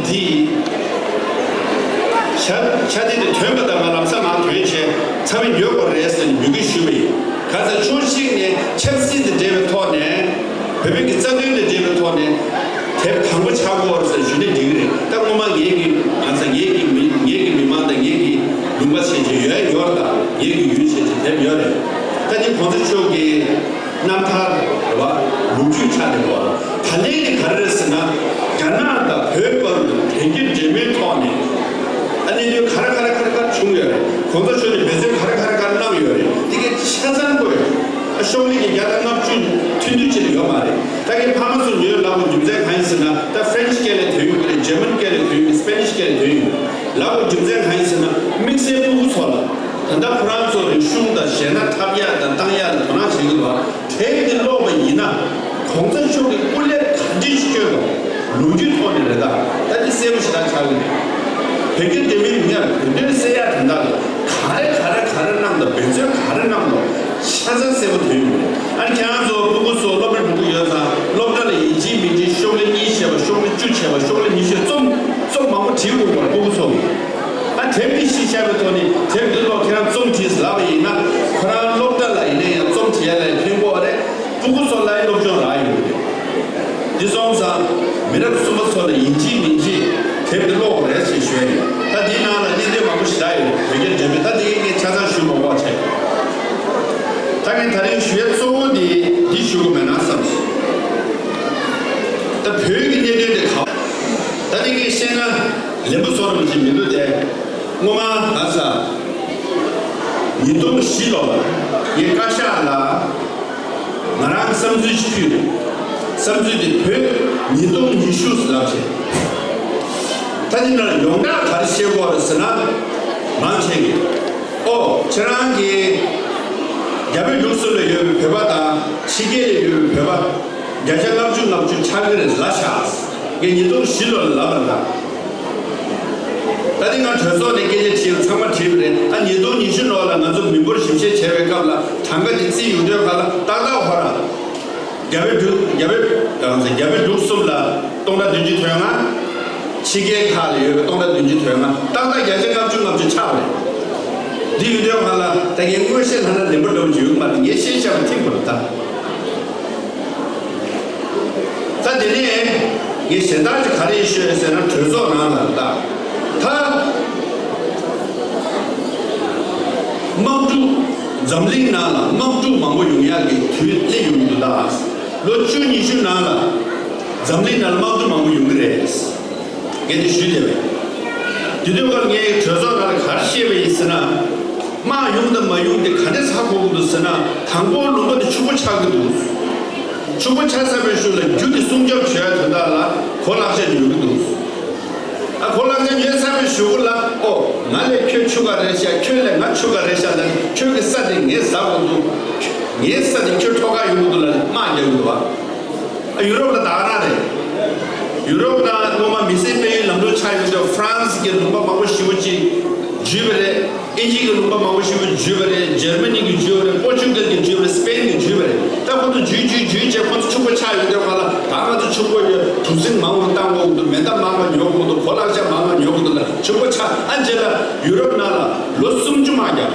འདི་ཆ་ཆ་དེ་དེ་ཐོན་པ་དང་ང་ལམ་སང་ང་ཐོན་བྱས་ཚ་བའི་ཉོ་དགོས་རེད་ཟེར་ནས་ཉོ་གི་ཞུ་བ་ཡིན། ག་ཚ་ཕྱོགས་གཅིག་ནས་ཆབ་སྲིད་དང་འབྲེལ་བའི་ཐོག་ནས་བོད་པའི་གི་རྩ་དོན་དང་འབྲེལ་བའི་ཐོག་ནས་དེབ་དང་པོ་ཆགས་ཀྱི་ཡོད་རེད་ཟེར་ཞུ་ན་འགྲིག་གི་རེད། ད་སྔོན་མ་ངེད་ཀྱི་ང་ཚ་ངེད་ཀྱི་མི་ངེད་ཀྱི་མི་མང་དང་ངེད་ཀྱི་ལུང་པ་ཆེ་ཆེ་ཡོད་ཡོད་རེད། ད་ངེད་ཀྱི་ཡུལ་ཆེ་ཆེ་དེབ་ཡོད་རེད། ད་འདི་གོང་ས་མཆོག་གི་རྣམ་ཐར་རེད་བ། ལོ་རྒྱུས་ཆགས་བསྡད་པ། ད་ལན་དེ་ག་རེ་རེད་ཟེར་ན། རྒྱ་ནག་དང་བོད་བར་དུ་བོད་རྒྱ་འབྲེལ་མོལ་ཐོག་ནས་ཨ་གནད་དོན་ག་རེ་ག་རེ་ག་རེ་ག་རེ་བྱུང་ཡོད་རེད། གོང་ས་མཆོག་ནས་འབད་བརྩོན་ག་རེ་ག་རེ་ག་རེ་གནང་ཡོད་རེད། དེ་གའི་ཆ་ཚང་དགོས་རེད། ཨ་ཤོག་ལྷེ་གི་བརྒྱ་དང་ལྔ་བཅུ་ཐུང་ཐུང་ཅིག་ལས་ཡོད་མ་རེད། ད་གའི་ཕ་མ་ཚོ་ཉོས་ལབ་པའི་རྒྱུ་མཚན་གང་ཡིན་ཟེར་ན། ད་ཧྥ་རན་ཆི་སྐད་ལས་ཐོན་ཡོད་རེད། འཇར་མན་སྐད་ལས་ཐོན་ཡོད། སི་པེ་ནིཤ་སྐད་ལས་ཐོན་ཡོད། ལབ་པའི་རྒྱུ་མཚན་གང་ཡིན་ཟེར་ན། དམིགས་བསལ་སྤུ་གུ་ཚོ་ལ་ད་ལྟ་ཁོ་རང་ཚོ་རིག་གཞུང་དང་གཞས་སྣ་འཁྲབ་ཡག་དང་བཏང་ཡག་ལ་དོ་སྣང་བྱེད་ཀྱི་འདུག་དེབ་འདི་ཀློག་པ་ཡིན་ན་གོང་ས་མཆོག་གི་སྐུ་ལས་ག་འདྲ་ཞིག་བསྐྱོན་པ་ལོ་རྒྱུས་ཐོག་ནས་རེད། ད་ད་འདི་གསལ་པོ་ཞེ་དྲག་ཆགས་ཀྱི་རེད། བོད་རྒྱ་འབྲེལ་མོལ་མི་སྣར་བོད་དོན་གསལ་ཡག་དོན་དག་ལ་ག་རེ་ག་རེ་ག་རེ་གནང་དང་འབད་བརྩོན་ག་རེ་གནང་དང་ཆ་ཚང་གསལ་པོ་ཐོན་ཡོད་རེད། ཨ་ནི་ཁྱེད་རང་ཚོ་སྤུ་གུ་ཚོ་སློབ་གྲྭ་འགྲོ་གི་ཡོད་ཙང་སློབ་གྲྭ་ལ་ཡིན་གཅིག་མིན་གཅིག་ཤོག་ལྷེ་གཉིས་བྱས་པ་ཤོག་ལྷེ་བཅུ་བྱས་པ་ཤོག་ལྷེ་ཉི་ཤུ་རྩོམ་རྩོམ་མང་པོ་བྲིས་དགོས་པ་སྤུ་གུ་ཚོ། ཨ་དེབ་འདི་ཤེས་བྱ་བའི་ཐོག་ནས་དེབ་འདི་ཀློག་ཁྱེད་རང་རྩོམ་བྲིས་ལབ་པ་ཡིན་ན་ཁོ་རང་སློབ་གྲྭ་ལ་ཡིན་ན་ཡང་རྩོམ་བྲིས་ཡ་ལ་ཡང་ཕན་གྱི་རེད། སྤུ་གུ་ཚོ་ལ་ཡང་སློབ་སྦྱོང་རག་ཡོང་གི་རེད། འདི་སོང་ཙང་མི་རབས་གསུམ་པ་ཚོ་ལ་ཡིན་གཅིག་མིན་གཅིག་དེབ་འདི་ཀློག་དགོས་རེད་ཅེས་ཞུ་ཡ་ཡིན། ད་འདིའི་ནང་ལ་གནད་དོན་མང་པོ་ཞེ་དྲག་ཡོད་རེད། བོད་རྒྱ་འབྲེལ་མོལ། ད་འདི་ངས་ཆ་ཚང་ཞུ་མ་དགོས་བྱས། ད་ངས་ད་རིང་ཞུ་ཡ་གཙོ་བོ་འདི་འདི་ཞུ་དགོས་མེད་ན་བསམ། ད་བོད་ཀྱི་གནད་དོན་དེ་ག་ད་འདི་ངས་བཤད་ན་ལན་པོ་བཟོ་རུ་ཅིག་མི་འདུག་སྟེ། སྔོན་མ་ང་ཚ་ཉིས་སྟོང་བཞི་ལོ་ལ་ངས་བཀའ་ཤག་ལ་ང་རང་བསམ་ཚུལ་ཞིག་ཕུལ་རེད། བསམ་ཚུལ་དེ་བོད་ཉིས་སྟོང་ཉི་ཤུ་ལབ་བྱས། ད་འདི་ནང་ཡོངས་གྲགས་ག་རེ་བཤད་ཀྱི་ཡོད་རེད་ཟེར་ན། མང་ཆེ་གིས་ཨོ་ཁྱེད་རང་གིས་རྒྱ་བལ་འབྲུག་གསུམ་ལ་ཡོད་པའི་བོད་པ་དང་ཕྱི་རྒྱལ་ལ་ཡོད་པའི་བོད་པ་བརྒྱ་ཆ་ལྔ་བཅུ་ལྔ་བཅུ་ཆགས་ཀྱི་རེད་ལབ་ཤག་ངས་ཉིས་སྟོང་བཞི་ལོ་ལ་ལབ་པ་རེད། ད་དེ་སྔ་གྲོས་ཚོགས་ནས་སྐད་ཆ་དྲིས་ཚང་མ་དྲིས་པ་རེད། ཨ་ཉིས་སྟོང་ཉི་ཤུ་ལོ་ལ་ང་ཚོ་མི་འབོར་ཞིབ་བཤེར་བྱས་པའི་སྐབས་ལ་གྲངས་ཀ་དེ་བརྩིས་ཡོང་དུས་ག་ལ་ཏག་ཏག་ཧོ་ར། རྒྱ་བལ་འབྲུག་རྒྱ་བལ་རྒྱ་བལ་འབྲུག་གསུམ་ལ་སྟོང་ཕྲག་བདུན་ཅུ་དོན་ལྔ། ཕྱི་རྒྱལ་ཁག་ལ་ཡོད་པའི་སྟོང་ཕྲག་བདུན་ཅུ་དོན་ལྔ་ཏག་ཏག་བརྒྱ་ཆ་ལྔ་བཅུ་ལྔ་བཅུ་ཆགས་པ་རེད། འདི་ཡོང་དུས་ག་ལ་ད་ངས་དངོས་བཤད་ལྷག་ན་ལན་པོ་འདྲ་བོ་ཅིག་ཡོང་གི་མ་རེད། ངས་བཤད་བཞག་པ་ཐིག་པ་རེད་ད། ད་དེ་ནས་ངས་གཞན་དག་ཅིག་ག་རེ་ཤོད་ཟེར་ན་གྲོས་ཚོགས་ནང་ལ་ད་ད་དམག་འཁྲུག་འཛམ་གླིང་ནང་ལ་དམག་འཁྲུག་མང་པོ་ཡོང་ཡག་གི་དུས་སླེབས་ཡོང་གི་འདུག་ད་ལོ་བཅུ་ཉི་ཤུ་ནང་ལ་འཛམ་གླིང་ནང་ལ་དམག་འཁྲུག་མང་པོ་ཡོང་གི་རེད། ངས་འདི་ཞུས་བསྡད་པ་ཡིན། དེ་དུས་ཀར་ངས་གྲོས་ཚོགས་ནང་ལ་ག་རེ་བཤད་པ་ཡིན་ཟེར་ན། དམག་ཡོང་དང་མ་ཡོང་དེ་ག་འདྲས་ཧ་གོ་གི་འདུག་ཟེར་ན། དང་པོ་ལུང་པ་དེ་ཕྱུག་པོ་ཆགས་ཀྱི་འདུག་ཕྱུག་པོ་ཆགས་ཚར་བའི་གཞུག་ལ་རྒྱུ་དེ་སྲུང་སྐྱོབ་བྱེད་ཡ་དོན་དག་ལ་གོ་ལག་ཆ་ཉོ་གི་འདུག་ཨ་གོ་ལག་ཆ་ཉོས་ཚར་བའི་གཞུག་གུ་ལ་ཨོ་ང་ལས་ཁྱོད་ཕྱུག་ག་རེད་ཤག་ཁྱོད་ལས་ང་ཕྱུག་ག་རེད་ཤག་ལ་ཁྱོད་ཀྱི་ས་དེ་ངས་ཟ་དགོས་འདུག་ངའི་ས་དེ་ཁྱོད་འཕྲོག་ག་ཡོང་གི་འདུག་ལ་དམག་རྒྱག་གི་འདུག་བ། ཡུ་རོབ་ལ་ད་ག་རང་རེད། ཡུ་རོབ་ནང་སྔོན་མ་མི་སེར་སྤེལ་ཡུལ་ལམ་ལུགས་ཆགས་ཡོང་དུས་ཧྥ་རན་སི་གི་ལུང་པ་མང་པོ་ཞེ་པོ་ཅིག་འཇུས་པ་རེད། ཨིན་ཇི་གི་ལུང་པ་མང་པོ་ཞེ་པོ་འཇུས་པ་རེད། འཇར་མ་ནི་གི་འཇུས་པ་རེད། པོར་ཅུ་གལ་གི་འཇུས་པ་རེད། སི་པེན་གི་འཇུས་པ་རེད། ད་ཁོ་ཚོ་འཇུས་འཇུས་འཇུས་བྱས་ཁོ་ཚོ་ཕྱུག་པོ་ཆགས་ཡོང་དུས་ཁ་ལ་ད་ང་ཚོ་ཕྱུག་པོ་ཡོད། དུག་སྲིན་མང་པོ་བཏང་དགོས་ཀྱི་འདུག་མེ་མདའ་མང་པོ་ཉོ་དགོས་འདུག་གོ་ལག་ཆ་མང་པོ་ཉོ་དགོས་འདུག་ལ་ཕྱུག་པོ་ཆགས། ཨ་རྗེས་ལ་ཡུ་རོབ་ནང་ལ་ལོ་སུམ་ཅུ་དམག་རྒྱབ།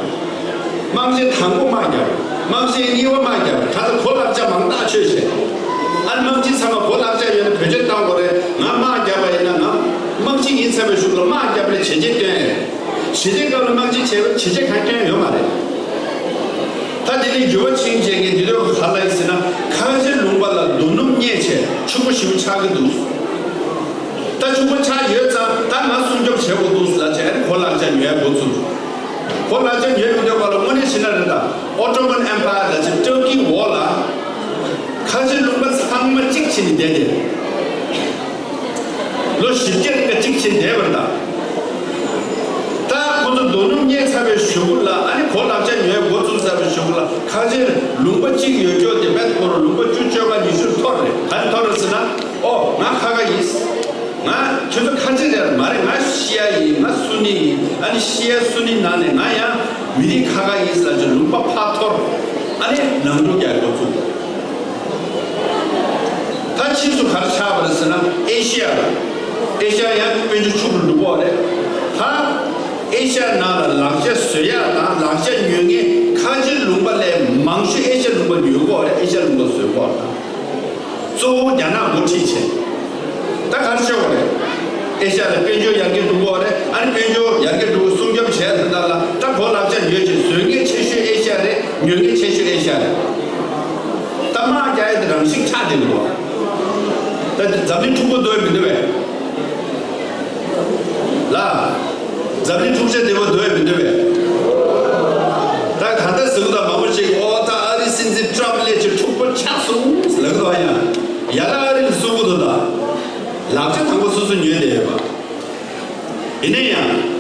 དམག་ཆེན་དང་པོ་དམག་རྒྱབ། དམག་ཆེན་གཉིས་པ་དམག་རྒྱབ། ད་ལྟ་གོ་ལག་ཆ་མང་ཐག་ཆོད་བྱས། ཨ་ནི་དམག་སྤྱི་ཚང་མ་གོ་ལག་ཆ་ཡོད་ན་བེད་སྤྱོད་བཏང་དགོས་རེད། ང་དམག་རྒྱབ་པ་ཡིན་ན་ང་དམག་སྤྱི་ཡིན་ཚར་བའི་གཞུག་ལ་དམག་རྒྱབ་པ་ལ་བྱས་རྗེས་སྟོན་ཡས་རེད། བྱས་རྗེས་སྐབས་ལ་དམག་སྤྱི་བྱས་པ་བྱས་རྗེས་གང་སྟོན་ཡོད་མ་རེད། ད་དེ་ནས་འགྱུར་བ་ཕྱིན་བྱས་ངས་འདི་ལོ་ག་ལ་ཡིན་ཟེར་ན་ཁ་ཆེ་ལུང་པ་ལ་རྡོ་སྣུམ་རྙེད་བྱས་ཕྱུག་པོ་ཞེ་པོ་ཆགས་ཀྱི་འདུག་ད་ཕྱུག་པོ་ཆགས་ཡོད་ཙང་ད་ང་སྲུང་སྐྱོབ་བྱེད་དགོས་འདུག་ལབ་བྱས་ཨ་ནི་གོ་ལག་ཆ་ཉོ་ཡ་འགོ་བཙུགས། གོ་ལག་ཆ་ཉོས་ཡོང་དུས་ག་ལ་དངོས་གནས་བྱས་ན་རེད་ད། ཨོ་ཏོ་མན་ཨེམ་པ་ཡར་ལ་ཅིག་ཏུར་ཀིའི་འོག་ལ་ཁ་ཆེ་ལུང་པ་ཚང་མ་གཅིག་བྱས་ནས་བསྡད་དེ། ལོ་བཞི་བརྒྱ་རིང་ག་གཅིག་བྱས་བསྡད་པ་རེད་ད། ད་ཁོ་ཚོ་རྡོ་སྣུམ་རྙེད་ཚར་བའི་གཞུག་གུ་ལ་ཨ་ནི་གོ་ལག་ཆ་ཉོས་འགོ་བཙུགས་ཚར་བའི་གཞུག་གུ་ལ་ཁ་ཆེ་ལུང་པ་གཅིག་ཡོད་ཀྱོག་དེ་བེད་ཁོ་རང་ལུང་པ་བཅུ་བཅོ་ལྔ་ཉི་ཤུར་འཐོར་རེད། ག་རེ་འཐོར་རེད་ཟེར་ན། ཨོ་ང་ཁ་ཁ་ཡིན། ང་ཁྱོད་ཚོ་ཁ་ཆེ་རེད་མ་རེད། ང་ཤི་ཡ་ཡིན། ང་སུ་ནི་ཡིན། ཨ་ནི་ཤི་ཡ་སུ་ནི་ནང་ནས་ང་ཡང་མི་རིགས་ཁ་ཁ་ཡིན་ཟེར་ལ་ཅིག་ལུང་པ་ཕར་འཐོར། ཨ་ནི་ནང་འགྲོ་རྒྱག་འགོ་བཙུགས། ད་ཕྱིས་སུ་ག་རེ་ཆགས་པ་རེད་ཟེར་ན་ཨེ་ཤི་ཡ་ལ། ཨེ་ཤ་ཡ་ཡང་དཔལ་འབྱོར་ཕྱུག་རུ་འགྲོ་གི་ཡོད་རེད། ད་ཨེ་ཤ་ཡ་ནང་ལ་ལག་ཆ་བཟོ་ཡག་དང་ལག་ཆ་ཉོ་མཁན་ཁ་ཆེ་ལུང་པ་ལས་མང་ཤོས་ཨེ་ཤ་ཡ་ལུང་པ་ཉོ་གི་ཡོད་རེད། ཨེ་ཤ་ཡ་ལུང་པ་བཟོས་གི་ཡོད་རེད། ད་གཙོ་བོ་རྒྱ་ནག་འགོ་ཁྲིད་བྱས། ད་ག་རེ་བྱེད་དགོས་རེད། ཨེ་ཤ་ཡ་ལ་དཔལ་འབྱོར་ཡར་རྒྱས་འགྲོ་གི་ཡོད་རེད། ཨ་ནི་དཔལ་འབྱོར་ཡར་རྒྱས་འགྲོ་སྲུང་སྐྱོབ་བྱས་ཟེར་ད་ལ་ད་གོ་ལག་ཆ་ཉོས་བྱས་བཟོ་མཁན་ཆེ་ཤོས་ཨེ་ཤ་ཡ་རེད། ཉོ་མཁན་ཆེ་ཤོས་ཨེ་ཤ་ཡ་རེད། ད་དམག་རྒྱག་ཡ་དེ་རང་བཞིན་ཆགས་བསྡད་ཀྱི་འདུག་ད་འཛམ་གླིང་འཁྲུག་པོ་འདུག་མི་འདུག་བས། ལ། འཛམ་གླིང་འཁྲུག་ཆ་དེ་བ་འདུག་མི་འདུག་བས། ད་ག་ད་ཟེར་གི་ད་མང་པོ་ཞིག་ཨོ་ད་ཨ་རི་སྲིད་འཛིན་ཊམ་སླེབས་ཆེ་འཁྲུག་པོ་ཆགས་སོང་ཟེར་ལབ་གི་འདུག་ཡ། ཡ་ལ་ཨ་རི་ལ་གསུང་གི་འདུག་ད། ལག་ཆ་དང་པོ་སོ་སོ་ཉོས་བསྡད་ཡོད་པ། ཡིན་ན་ཡང་།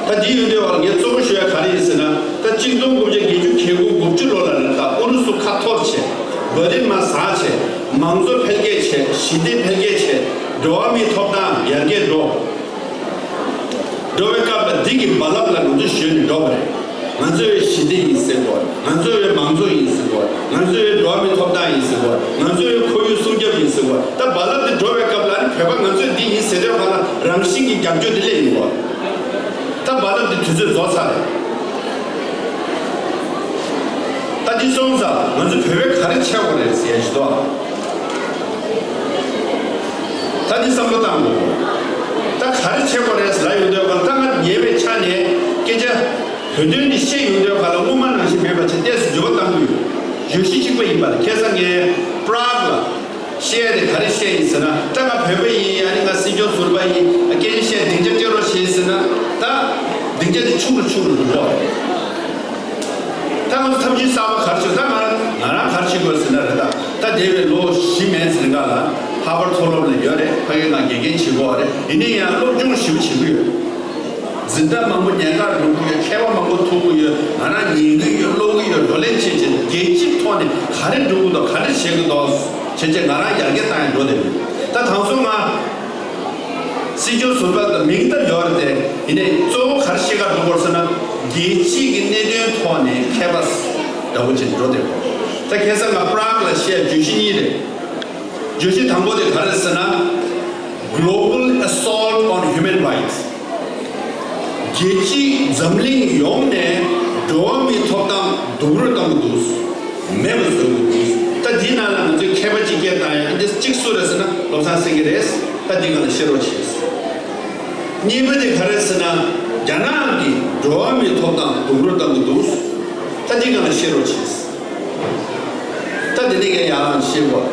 ད་འདི་ཡོད་འདོད་བར་ངས་གཙོ་བོ་ཞུ་ཡ་ག་རེ་ཡིན་ཟེར་ན། ད་གཅིག་སྟོང་དགུ་བརྒྱ་བརྒྱད་ཅུ་གྱ་དགུ་དགུ་བཅུ་ལོ་ལ་རེད། ད་ཨུ་རུ་སུ་ཁ་འཐོར་བྱས། འབར་ལིན་མར་ཟག་བྱས། མང་གཙོ་འཕེལ་རྒྱས་བྱས། ཞི་བདེ་འཕེལ་རྒྱས་བྱས། འགྲོ་བ་མིའི་ཐོབ་ཐང་ཡར་རྒྱས་འགྲོ། འགྲོ་བའི་སྐབས་ལ་འདི་གི་རྦ་རླབས་ལ་ང་ཚོ་ཞོན་ནས་འགྲོ་བ་རེད། ང་ཚོ་ཡི་ཞི་བདེ་ཡིན་ཟེར་བ། ང་ཚོ་ཡི་མང་གཙོ་ཡིན་ཟེར་བ། ང་ཚོ་ཡི་འགྲོ་བ་མིའི་ཐོབ་ཐང་ཡིན་ཟེར་བ། ང་ཚོ་ཡི་ཁོར་ཡུག་སྲུང་སྐྱོབ་ཡིན་ཟེར་བ། ད་རྦ་རླབས་འདི་འགྲོ་བའི་སྐབས་ལ་ནི་བོད་པ་ང་ཚོས་འདི་ཡིན་ཟེར་དུས་སྒང་ལ་རང་བཞིན་གྱི་རྒྱབ་སྐྱོར་འདི་སླེབས་ཡོང་བ། ད་རྦ་རླབས་འདི་དུས་ཚོད་རྫོགས་ཚར་རེད། ད་འདི་སོང་ཙང་ང་ཚོ་བོད་པས་ག་རེ་བྱེད་དགོས་རེད་ཟེར་ཡ་ཞིག་འདུག་ད་འདི་བསམ་བློ་བཏང་དགོས། ད་ག་རེ་བྱེད་དགོས་རེད་ཟེར་ལབ་ཡོང་དུས་སྒང་ལ་ད་ང་ཉེ་བའི་ཆ་ནས་སྐད་ཆ་བོད་དོན་འདི་བཤད་ཡོང་དུས་སྒང་ལ་སྔོན་མ་ནང་བཞིན་མེད་པ་བྱས་ཏོག་ཙམ་འགྱུར་བ་གཏང་གི་ཡོད། བརྗོད་གཞི་གཅིག་པ་ཡིན་པ་ལ། ཁ་སང་ངས་པྲག་ལ་བཤད་ཡ་དེ་ག་རེ་བཤད་ཡིན་ཟེར་ན། ད་ང་བོད་པ་ཡིན། ཨ་ནི་ང་སྲིད་སྐྱོང་ཟུར་པ་ཡིན། སྐད་ཆ་བཤད་སྡིངས་ཆ་སྤྲད་རོགས་བྱེད་ཟེར་ན། ད་སྡིངས་ཆ་དེ་ཆུང་རུ་ཆུང་རུ་འགྲོ་གི་ཡོད་རེད། ད་ང་ཚོ་ཐབས་ཇུས་གསར་པ་ག་རེ་བྱེད། ད་ང་རང་ང་རང་ག་རེ་བྱེད་དགོས་ཟེར་ན་རེད། ད་ད་འདས་པའི་ལོ་བཞི་མན་ཙམ་རིང་ག་ལ་ཧར་ཝརཌ་མཐོ་སློབ་ལ་ཡོད་རེད། ཕ་གི་ང་དགེ་རྒན་བྱེད་ཀྱི་ཡོད་རེད། ཡིན་ན་ཡང་སློབ་སྦྱོང་ཞེ་པོ་བྱེད་ཀྱི་ཡོད། འཛིན་གྲྭ་མང་པོ་ཉན་གར་འགྲོ་གི་ཡོད། མཁས་པ་མང་པོ་ཐུག་གི་ཡོད། ང་རང་ཉན་གི་ཡོད། ཀློག་གི་ཡོད། བགྲོ་གླེང་བྱེད་བྱེད་རྒྱལ་སྤྱིའི་ཐོག་ནས་ག་རེ་འགྲོ་གི་འདུག་ག་རེ་བྱེད་ཀྱི་འདུག་བྱེད་བྱེད་ང་རང་ཡར་རྒྱས་བཏང་ཡ་འགྲོ་བསྡད་ཡོད། ད་དང་སོ་ང་སྲིད་སྐྱོང་ཟུར་པ་དང་མིང་ད་ཡོད་རེད་དེ། ཡིན་ནའི་གཙོ་བོ་ག་རེ་བཤད་ག་འགྲོ་དགོས་ཟེར་ན། རྒྱལ་སྤྱིའི་གི་གནད་དོན་ཐོག་ནས་མཁས་པ་འདྲ་བོ་ཅིག་འགྲོ་བསྡད་དགོས། ད་ཁ་སང་ང་པྲག་ལ་བཤད་བརྗོད་གཞི་གཉིས་རེད། བརྗོད་གཞི་དང་པོ་དེ་ག་རེ་ཟེར་ན། Global Assault on Human Rights། རྒྱལ་སྤྱིའི་འཛམ་གླིང་ཡོངས་ནས་འགྲོ་བ་མིའི་ཐོབ་ཐང་སྡུག་རུས་བཏང་གི་འདུག་མེད་པ་བཟོ་གི་འདུག་ད་འདིའི་ནང་ལ་ང་ཚོས་མཁས་པ་གཅིག་སྐད་བཏང་ཡ། འདི་གཅིག་སུ་རེད་ཟེར་ན་བློ་བཟང་སེང་གེ་རེད། ད་འདི་སྒང་ལ་བཤད་རོགས་བྱེད། གཉིས་པ་དེ་ག་རེ་ཟེར་ན། རྒྱ་ནག་གིས་འགྲོ་བ་མིའི་ཐོབ་ཐང་སྡུག་རུས་བཏང་གི་འདུག་ད་འདི་སྒང་ལ་བཤད་རོགས་བྱེད། ད་དེ་ནས་ངས་ཡར་ལངས་བཤད་དགོས།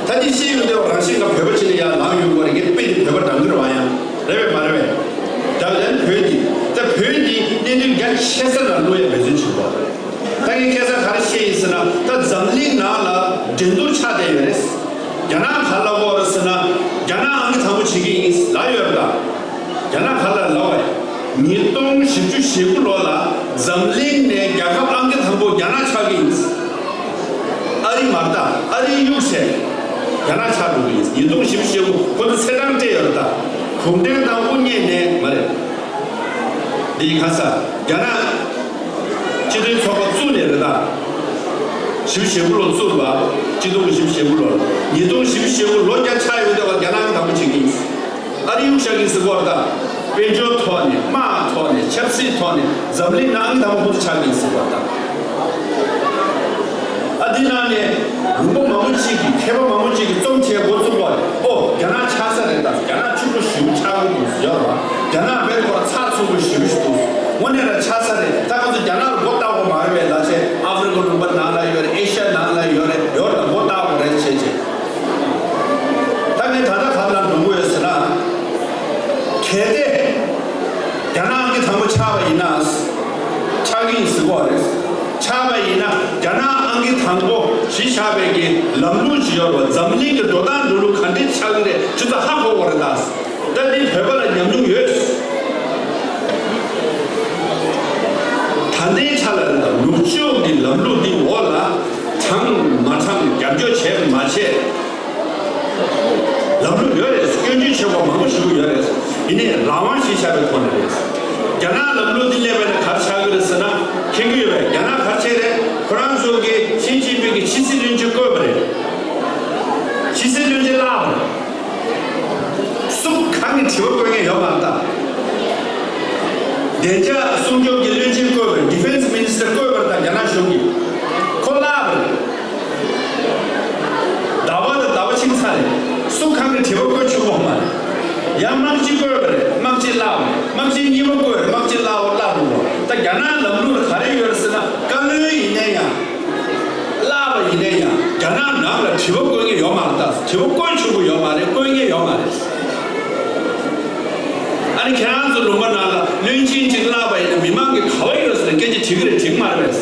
ད་འདི་བཤད་ཡོང་དུས་རང་བཞིན་གྱིས་བོད་པ་ཅིག་ལ་ཡར་ལངས་ཡོང་དགོས་རེད། ངས་དཔེ་འདི་བོད་པ་འདྲ་གི་རེད་བ། ཡང་རེད་པས་མ་རེད་པས། ད་ལན་བོད་འདི་ད་བོད་འདི་གནད་དོན་རྒྱ་ཆེ་ས་ལ་བླུག་ཡ་འབད་བརྩོན་བྱེད་དགོས། ད་ངས་ཁ་སང་ག་རེ་བཤད་ཡིན་ཟེར་ན། ད་འཛམ་གླིང་ནང་ལ་འགྲན་བསྡུར་ཆགས་བསྡད་ཡོད་རེད། རྒྱ་ནག་ག་ལ་གོ་རེད་ཟེར་ན། རྒྱ་ནག་ཨང་ཀི་དང་པོ་བྱེད་ཀྱི་ཡིན་ལབ་ཡོད་རེད་ད། རྒྱ་ནག་ག་ལ་ལབ་པ། ཉིས་སྟོང་བཞི་བཅུ་ཞེ་དགུ་ལོ་ལ་འཛམ་གླིང་ནས་རྒྱལ་ཁབ་ཨང་ཀི་དང་པོ་རྒྱ་ནག་ཆགས་ཀྱི་ཡིན། ཨ་རི་མ་རེད་ད། ཨ་རིའི་གཡུག་བྱས་རྒྱ་ནག་ཆགས་འགྲོ་གི་ཡིན། ཉིས་སྟོང་བཞི་བཅུ་ཞེ་དགུ་ཁོ་ཚོ་ཚེས་གྲངས་སྤྲད་ཡོད་རེད་ད། གུང་ཁྲན་ཏང་དབུ་བརྙེས་ནས་མ་རེད། འདི་ཡི་ཁ་ས་རྒྱ་ནག་སྤྱི་མཐུན་ཚོགས་པ་བཙུགས་ནས་རེད་ད། བཞི་བཅུ་ཞེ་དགུ་ལོ་བཙུགས་པ། སྤྱི་ལོ་བཞི་བཅུ་ཞེ་དགུ་ལོ། ཉིས་སྟོང་བཞི་བཅུ་ཞེ་དགུ་ལོ་བརྒྱ་ཆགས་ཡོད་དེ་བ་རྒྱ་ནག་གི་དང་པོ་བྱེད་ཀྱི་ཡིན། ཨ་རི་གཡུག་བཞག་གི་ཟེར་གོ་རེད་ད། དཔལ་འབྱོར་ཐོག་ནས། དམག་ཐོག་ནས། ཆབ་སྲིད་ཐོག་ནས། འཛམ་གླིང་ནང་གི་དང་པོ་ཁོ་ཚོ་ཆགས་ཀྱི་ཟེར་བ་དང་། ཨ་འདི་ནང་ནས་ལུང་པ་མང་པོ་ཅིག་གིས། མཁས་པ་མང་པོ་ཅིག་གིས་རྩོམ་བྱས་འགོ་བཙུགས་པ། ཨོ་རྒྱ་ནག་ཆགས་ས་རེད་ད། རྒྱ་ནག་ཕྱུག་པོ་ཞེ་པོ་ཆགས་ཀྱི་འདུག་ཟེར་བ། རྒྱ་ནག་བོད་ཁོ་ར་ཚགས་ཚུད་པོ་ཞེ་པོ་ཞིག་འདུག་དངོས་གནས་ར་ཆགས་ས་རེད། ད་ང་ཚོ་རྒྱ་ནག་ལ་མགོ་བཏགས་དགོས་མ་རེད་པས། ལ་ཆེ་ཨ་ཧྥེ་རི་ཁ་ལུང་པ་ནང་ལ་ཡོད་རེད། ཨེ་ཤ་ཡ་ནང་ལ་ཡོད་རེད། ཡོད་རེད། མགོ་བཏགས་དགོས་རེད་བྱས་བྱས། ད་ངས་ད་ལྟ་ག་ལ་འགྲོ་གི་ཡོད་ཟེར་ན། གལ་ཏེ་རྒྱ་ནག་ཨང་ཀི་དང་པོ་ཆགས་པ་ཡིན་ན། ཆགས་ཀྱི་ཡིན་ཟེར་གོ་རེད། ཆགས་པ་ཡིན་ན་རྒྱ་ནག་ཨང་ཀི་དང་པོ་གཞི་བཞག་པའི་གི་ལམ་ལུགས་ཅིག་ཡོད་རེད་བ། འཛམ་གླིང་གི་འགྲོ་སྟངས་འགྲོ་ལུགས་ག་འདྲས་ཆགས་ཀྱི་རེད། ཁྱོད་ཚོ་ཧ་གོ་གོ་རེད་ད། ད་འདི་བོད་པ་ལ་ཉམས་མྱོང་ཡོད། ད་ལྟའི་ཆ་ལ་རེད་ད། ནུབ་ཕྱོགས་ཀྱི་ལམ་ལུགས་འདི་འོག་ལ་དྲང་མ་དྲང་རྒྱབ་སྐྱོར་བྱས་མ་བྱས། ལམ་ལུགས་ཡོད་རེད། སྐྱོན་བརྗོད་བྱེད་དགོས་མང་པོ་ཞིག་ཡོད་རེད། ཡིན་ནའི་རང་དབང་ཞིག་བཞག་པའི་ཐོག་ནས་རེད། རྒྱ་ནག་ལམ་ལུགས་འདི་སླེབས་པ་ཡིན་ན་ག་རེ་ཆགས་ཀྱི་རེད་ཟེར་ན། མཁྱེན་གྱི་ཡོད་པས། རྒྱ་ནག་ག་རེ་བྱས་རེད། ཁོ་རང་ཚོ་གིས་ཞི་ཅིན་ཕིང་གི་ཕྱི་སྲིད་བློན་ཆེན་བསྐོས་པ་རེད། ཕྱི་སྲིད་བློན་ཆེན། དྲི་བ་བཀོད་མཁན་ཡོད་མ་རེད་ད། བདེ་འཇགས་སྲུང་སྐྱོབ་ཀྱི་བློན་ཆེན་བསྐོས་པ་རེད། Defense Minister བསྐོས་པ་རེད་ད། རྒྱ་ནག་གཞུང་གིས་ཁོ་གླགས་པ་རེད། ཟླ་བ་དང་ཟླ་བ་ཕྱིན་ཚར་རེད། སུ་གང་གི་དྲི་བ་བཀོད་ཆོག་གི་མ་རེད། ཡང་དམག་སྤྱི་བསྐོས་པ་རེད། དམག་སྤྱི་གླགས་པ་རེད། དམག་སྤྱི་གཉིས་པ་བསྐོས་རེད། དམག་སྤྱི་གླགས་པ་གླགས་འགྲོ་བ། ད་རྒྱ་ནག་ལམ་ལུགས་ལ་ག་རེ་ཡོད་རེད་ཟེར་ན། བཀའ་བློན་ཡིན་ན་ཡང་། གླགས་པ་ཡིན་ན་ཡང་རྒྱ་ནག་ནང་ལ་དྲི་བ་བཀོད་མཁན་ཡོད་མ་རེད་ད། དྲི་བ་བཀོད་ཆོག་གི་ཡོད་མ་རེད། བཀོད་མཁན་ཡོད་མ་རེད། ཨ་ནི་ཁྱེད་རང་ཚོ་ལུང་པ་ནང་ལ་བློན་ཆེན་གཅིག་གླགས་པ་ཡིན་ན་མི་མང་གིས་ག་བ་ཡོད་ཟེར་ནས་སྐད་ཆ་དྲིས་ཀྱི་རེད། དྲིས་ཀྱི་མ་རེད་པས།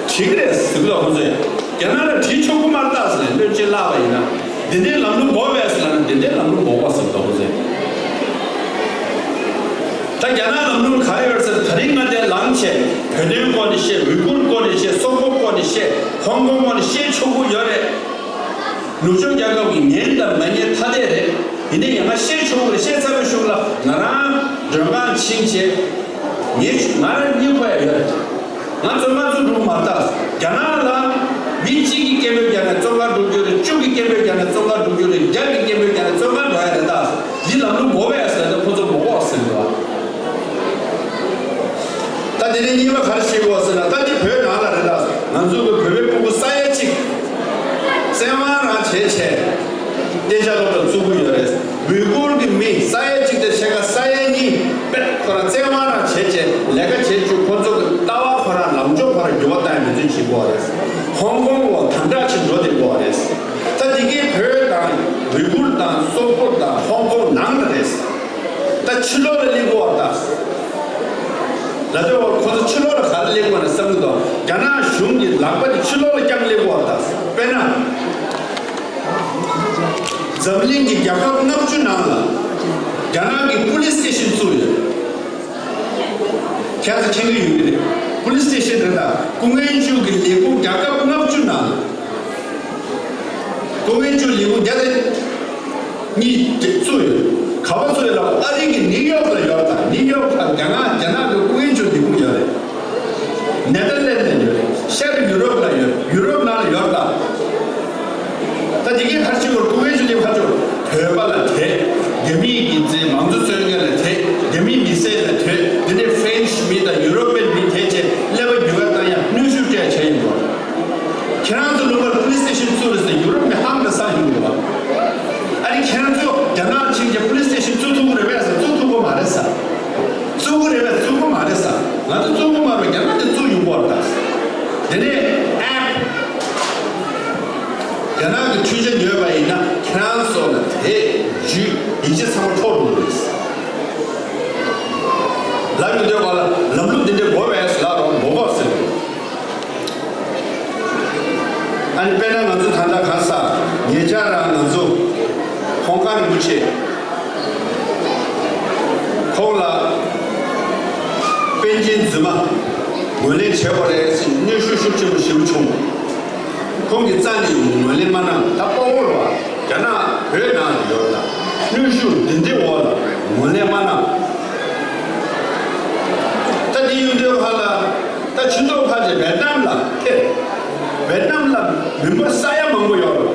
དྲིས་ཀྱི་རེད་ཟེར་གི་འདུག་ཁོང་ཚོས། རྒྱ་ནག་ལ་དྲིས་ཆོག་གི་མ་རེད་ད་ཟེར་ནས། བློན་ཆེན་གླགས་པ་ཡིན་ན་འདི་འདྲའི་ལམ་ལུགས་དགོས་པས་ཟེར་ལབ་ན་འདི་འདྲའི་ལམ་ལུགས་དགོས་པ་ཟེར་གི་འདུག་ཁོང་ཚོས། ད་རྒྱ་ནག་ལམ་ལུགས་ག་རེ་ཡོད་ཟེར། ད་རིང་ང་འདིར་ལངས་བྱས་བོད་དོན་སྐོར་ནས་བཤད། ཝུའི་གུར་སྐོར་ནས་བཤད། སོག་པོ་སྐོར་ནས་བཤད། ཧོང་ཀོང་སྐོར་ནས་བཤད་ཆོག་གི་ཡོད་རེད། ནུབ་ཕྱོགས་རྒྱལ་ཁབ་ཀྱིས་ཉན་དང་མ་ཉན་ཐ་དད་རེད། ཡིན་ནའི་ཡང་ང་བཤད་ཆོག་གི་རེད། བཤད་ཚར་བའི་གཞུག་ལ་ང་རང་མགྲོན་ཁང་ཕྱིན་བྱས་ངས་ང་རང་གཉིད་ཁུག་ཡ་ཡོད་རེད། ང་བཙོན་ཁང་བཙུགས་འགྲོ་གི་མ་རེད་ད། རྒྱ་ནག་ལ་མི་གཅིག་གིས་སྐད་འབོད་རྒྱག་ནས་བཙོན་ཁང་འགྲོ་རྒྱུ་རེད། བཅུ་གིས་སྐད་འབོད་རྒྱག་ནས་བཙོན་ཁང་འགྲོ་རྒྱུ་རེད། བརྒྱ་གིས་སྐད་འབོད་རྒྱག་ནས་བཙོན་ཁང་འགྲོ་ཡ་རེད་ད། འདི་ལམ་ལུགས་དགོས་པས་ཟེར་ཏེ་ཁོ་ཚོ་མ་དགོས་ཟེར་འདུག་ད་དེ་ནས་གཉིས་པ་ག་རེ་བཤད་དགོས་ཟེར་ན། ད་འདི་བོད་ནང་ལ་རེད་ད། ང་ཚོ་གི་བོད་པའི་ཕྲུ་གུ་ས་ཡ་གཅིག་བཙན་དབང་རང་བྱས་བྱས་གཏན་འཇགས་སློབ་གྲྭ་བཙུགས་ཀྱི་ཡོད་རེད། ཝུའི་གུར་གྱི་མི་ས་ཡ་གཅིག་དང་ཕྱེད་ཀ་ས་ཡ་གཉིས་པས་ཁོ་རང་བཙན་དབང་རང་བྱས་བྱས་ལས་ཀ་བྱེད་རྒྱུ། ཁོ་ཚོ་གི་ལྟ་བ་ཁོ་རང་ལངས་ཕྱོགས་ཁོ་རང་འགྱུར་བ་བཏང་ཡ་མི་ཚུན་བྱེད་དགོས་རེད། ཧོང་ཀོང་འོག་དམ་དྲག་ཅིག་འགྲོ་བསྡད་ཀྱི་ཡོད་རེད། ད་འདི་གའི་བོད་དང་ཝུའི་གུར་དང་སོག་པོ་དང་ཧོང་ཀོང་ནང་ལ་རེད། ད་ཕྱི་ལོགས་ལ་སླེབས་ཀྱི་ཡོད་རེད་ད། ལ་དོ་ཁོ་ཚོ་ཕྱི་ལོགས་ལ་ག་རེ་སླེབས་ཀྱི་ཡོད་ན་བསམ་གྱི་འདུག་རྒྱ་ནག་གཞུང་གི་ལག་པ་དེ་ཕྱི་ལོགས་ལ་བརྐྱངས་སླེབས་ཀྱི་ཡོད་རེད་ད། དཔེར་ན། འཛམ་གླིང་གི་རྒྱལ་ཁབ་ལྔ་བཅུ་ནང་ལ་རྒྱ་ནག་གི་པུ་ལིས་སི་ཊེ་ཤན་བཙུགས་ཡོད། ཁྱེད་ཚོ་མཁྱེན་གྱི་ཡོད་ཀྱི་རེད། པུ་ལིས་སི་ཊེ་ཤན་རེད་ད། སྐུ་ངལ་འཇུག་གི་ལས་ཁུངས་རྒྱལ་ཁབ་ལྔ་བཅུ་ནང་ལ། སྐུ་ངལ་འཇུག་ལས་ཁུངས་བརྒྱ་དང་གཉིས་དེ་བཙུགས་ཡོད། ག་པར་བཙུགས་ཡོད་ལབ་ན། ཨ་རི་གི་ནིའུ་ཡོག་ལ་ཡོད་དང་། ནིའུ་ཡོག་ལ་རྒྱ་ནག་རྒྱ་ནག་གི་སྐུ་ངལ་འཇུག་ལས་ཁུངས་ཡོད་རེད། ནེ་དར་ལེན་ཌི་ལ་ཡོད་རེད། ཤར་ཡུ་རོབ་ལ་ཡོད། ཡུ་རོབ་ནང་ལ་ཡོད་དང་། ད་དེ་གའི་ཕར་ཕྱིན་བར་སྐུ་ངལ་འཇུག་ལས་ཁུངས་ཕར་ཕྱོགས་བོད་པ་ལ་དེ། རྒྱ་མི་གི་ཚེ་མང་གཙོ་རྩོད་མཁན་ལ་དེ། རྒྱ་མི་མི་སེར་ལ་དེ། འདི་འདྲའི་ཧྥེན་ཤི་མི་དང་ཡུ་རོབ་པའི་མི་དེ་བྱས་ཀླད་པ་འགྱུར་བ་བཏང་ཡ་གནོན་ཤུགས་སྤྲད་བྱས་ཡིན་པ། ཁྱེད་རང་ཚོ་ལུང་པར་པུ་ལིས་སི་ཊེ་ཤན་བཙུགས་རེད་ཟེར། ཡུ་རོབ་མི་ཧང་ལ་སང་ཡོང་གི་རེད་བ། ཨ་ནི་ཁྱེད་རང་ཚོ་རྒྱ་ནག་ཕྱིན་རྗེས་པུ་ལིས་སི་ཊེ་ཤན་བཙུགས་ཐུབ་ཀྱི་རེད་པས་ཟེར། བཙུགས་ཐུབ་ཀྱི་མ་རེད་ཟེར། བཙུགས་ཀྱི་རེད་པས། བཙུགས་ཀྱི་མ་རེད་ཟེར། ང་ཚོ་བཙུགས་ཀྱི་མ་རེད། རྒྱ་ནག་གིས་བཙུགས་ཡོང་གི་རེད་ད། དེ་ནས་ཨེབ། རྒྱ་ནག་གི་འཕྲུལ་ཆ་ཉོས་པ་ཡིན་ན་ཁྱེད་རང་ཚོ་ལ་དེ་རྒྱུས་ཡིད་ཆེས་ཚང་མ་འཕྲོག་འགྲོ་གི་རེད། ལབ་ཡོང་དུས་ག་ལ་ལམ་ལུགས་འདི་འདྲའི་དགོས་པས་ལབ་རོགས་མ་དགོས་ཟེར། ཨ་ནི་དཔེར་ན་ང་ཚོ་ད་ལྟ་གང་ཟག་ཉེ་ཆར་རང་ང་ཚོ་ཧོང་ཀང་རིན་པོ་ཆེ་ཁོང་ལ་པཎ་ཆེན་རྫུན་མ་ངོས་ལེན་བྱེད་དགོས་རེད་ཟེར་གནོན་ཤུགས་ཤུགས་ཆེན་པོ་ཞེ་པོ་བྱུང་། ཁོང་གི་རྩ་ནས་ངོས་ལེན་མ་གནང་། ད་དཔའ་བོ་རེད་བ། རྒྱ་ནག་བོད་ནང་ལ་ཡོད་ད། གནོན་ཤུགས་འདི་འདྲའི་འོག་ལ་ངོས་ལེན་མ་གནང་། ད་འདི་ཡོང་དུས་ཧ་ལ། ད་ཕྱི་ཐོག་ཕར་ཚུར་ཝེད་ནམ་ལ་ཁེལ། ཝེད་ནམ་ལ་མི་འབོར་ས་ཡ་མང་པོ་ཡོད་རེད།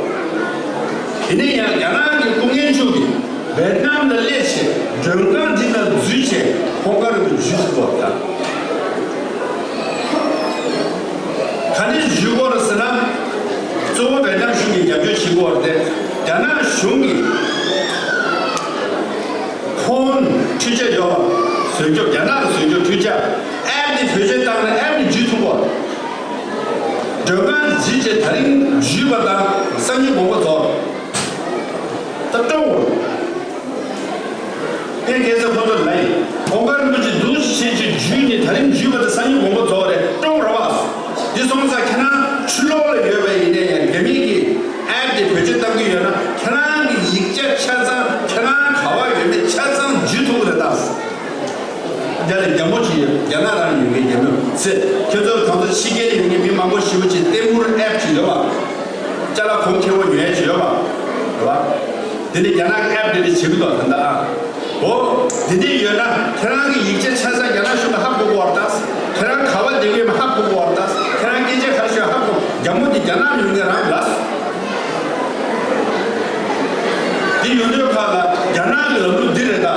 དེ་ནས་ཡང་རྒྱ་ནག་གི་སྐུ་ངལ་འཇུག་གིས་ཝེད་ནམ་ལ་སླེབས་བྱས་མགྲོན་ཁང་འདི་ནང་འཛུལ་བྱས་ཧོང་ཀང་རིན་པོ་ཆེ་འཇུས་ཐུབ་པ་དང་། ག་ནས་འཇུས་དགོས་རེད་ཟེར་ན། གཙོ་བོ་ཝེད་ནམ་གཞུང་གིས་རྒྱབ་སྐྱོར་བྱེད་དགོས་རེད་དེ། རྒྱ་ནག་གཞུང་གིས་ཕོན་འཕྲུལ་ཆས་ཡོད་པ། བཟོས་སྐྱོབ། རྒྱ་ནག་གི་བཟོས་སྐྱོབ་འཕྲུལ་ཆས། ཨེབ་འདི་བེད་སྤྱོད་བཏང་ན་ཨེབ་འདི་འཇུས་ཐུབ་པ། མགྲོན་ཁང་འཛུལ་བྱས་ད་རིང་འཇུས་པ་དང་སང་ཉིན་དགོངས་པ་རྫོགས། ད་སྤྲོ་བོ། ཨེ་ཁྱེད་ཚོ་ཁོ་ཚོ་ལ་ཡིན། ཧོང་ཀང་རིན་པོ་ཆེ་འདུག་བྱེད་ཀྱི་འཇུས་ནས་ད་རིང་འཇུས་པ་དང་སང་ཉིན་དགོངས་པ་རྫོགས་རེད། སྤྲོ་བོ་རེད་བ། འདི་སོང་ཙང་ཁྱེད་རང་ཕྱི་ལོགས་ལ་ཡོད་པ་ཡིན་ནའི་ཡང་རྒྱ་མི་གིས་ཨེབ་དེ་བེད་སྤྱོད་གཏང་གི་ཡོད་ན། ཁྱེད་རང་གི་ཡིག་ཆ་ཆ་ཚང་ཁྱེད་རང་ག་བ་ཡོད་མེད་ཆ་ཚང་འཇུས་ཐུབ་ཀྱི་རེད་ད། རྒྱ་ལ་རྒྱ་མོ་ཅིག་ཡོད། རྒྱ་ནག་རང་ཡོད་མཁན་རྒྱ་མོ་ཚེ། ཁྱོད་ཚོ་གང་ཚོ་ཕྱི་རྒྱལ་ཡོད་མཁན་མི་མང་པོ་ཞེ་པོ་ཅིག་ལྟད་མོར་ཨེབ་ཅིག་ཡོད་པ། ཅ་ལག་གོང་ཁེ་པོ་ཉོ་ཡ་ཅིག་ཡོད་པ། རེད་བ། དེ་ནས་རྒྱ་ནག་གི་ཨེབ་དེ་འདྲ་བྱེད་གི་འདུག་ད་ལྟ་ཨ། འོ། དེ་འདྲ་ཡོད་ན་ཁྱེད་རང་གི་ཡིག་ཆ་ཆ་ཚང་རྒྱ་ནག་གཞུང་ལ་ཧ་གོ་གི་ཡོད་རེད་ད། ཁྱེད་རང་ག་བ་བསྡད་ཀྱི་ཡོད་མེད་ཧ་གོ་གི་ཡོད་རེད་ད། ཁྱེད་རང་སྐད་ཆ་ག་རེ་ཤོད་ཧ་གོ། རྒྱ་མོ་དེ་རྒྱ་ནག་ཡོད་མཁན་རང་རེད། དེ་ཡོང་དུས་ཁ་ལ། རྒྱ་ནག་གི་ལམ་ལུགས་འདི་རེད་ད།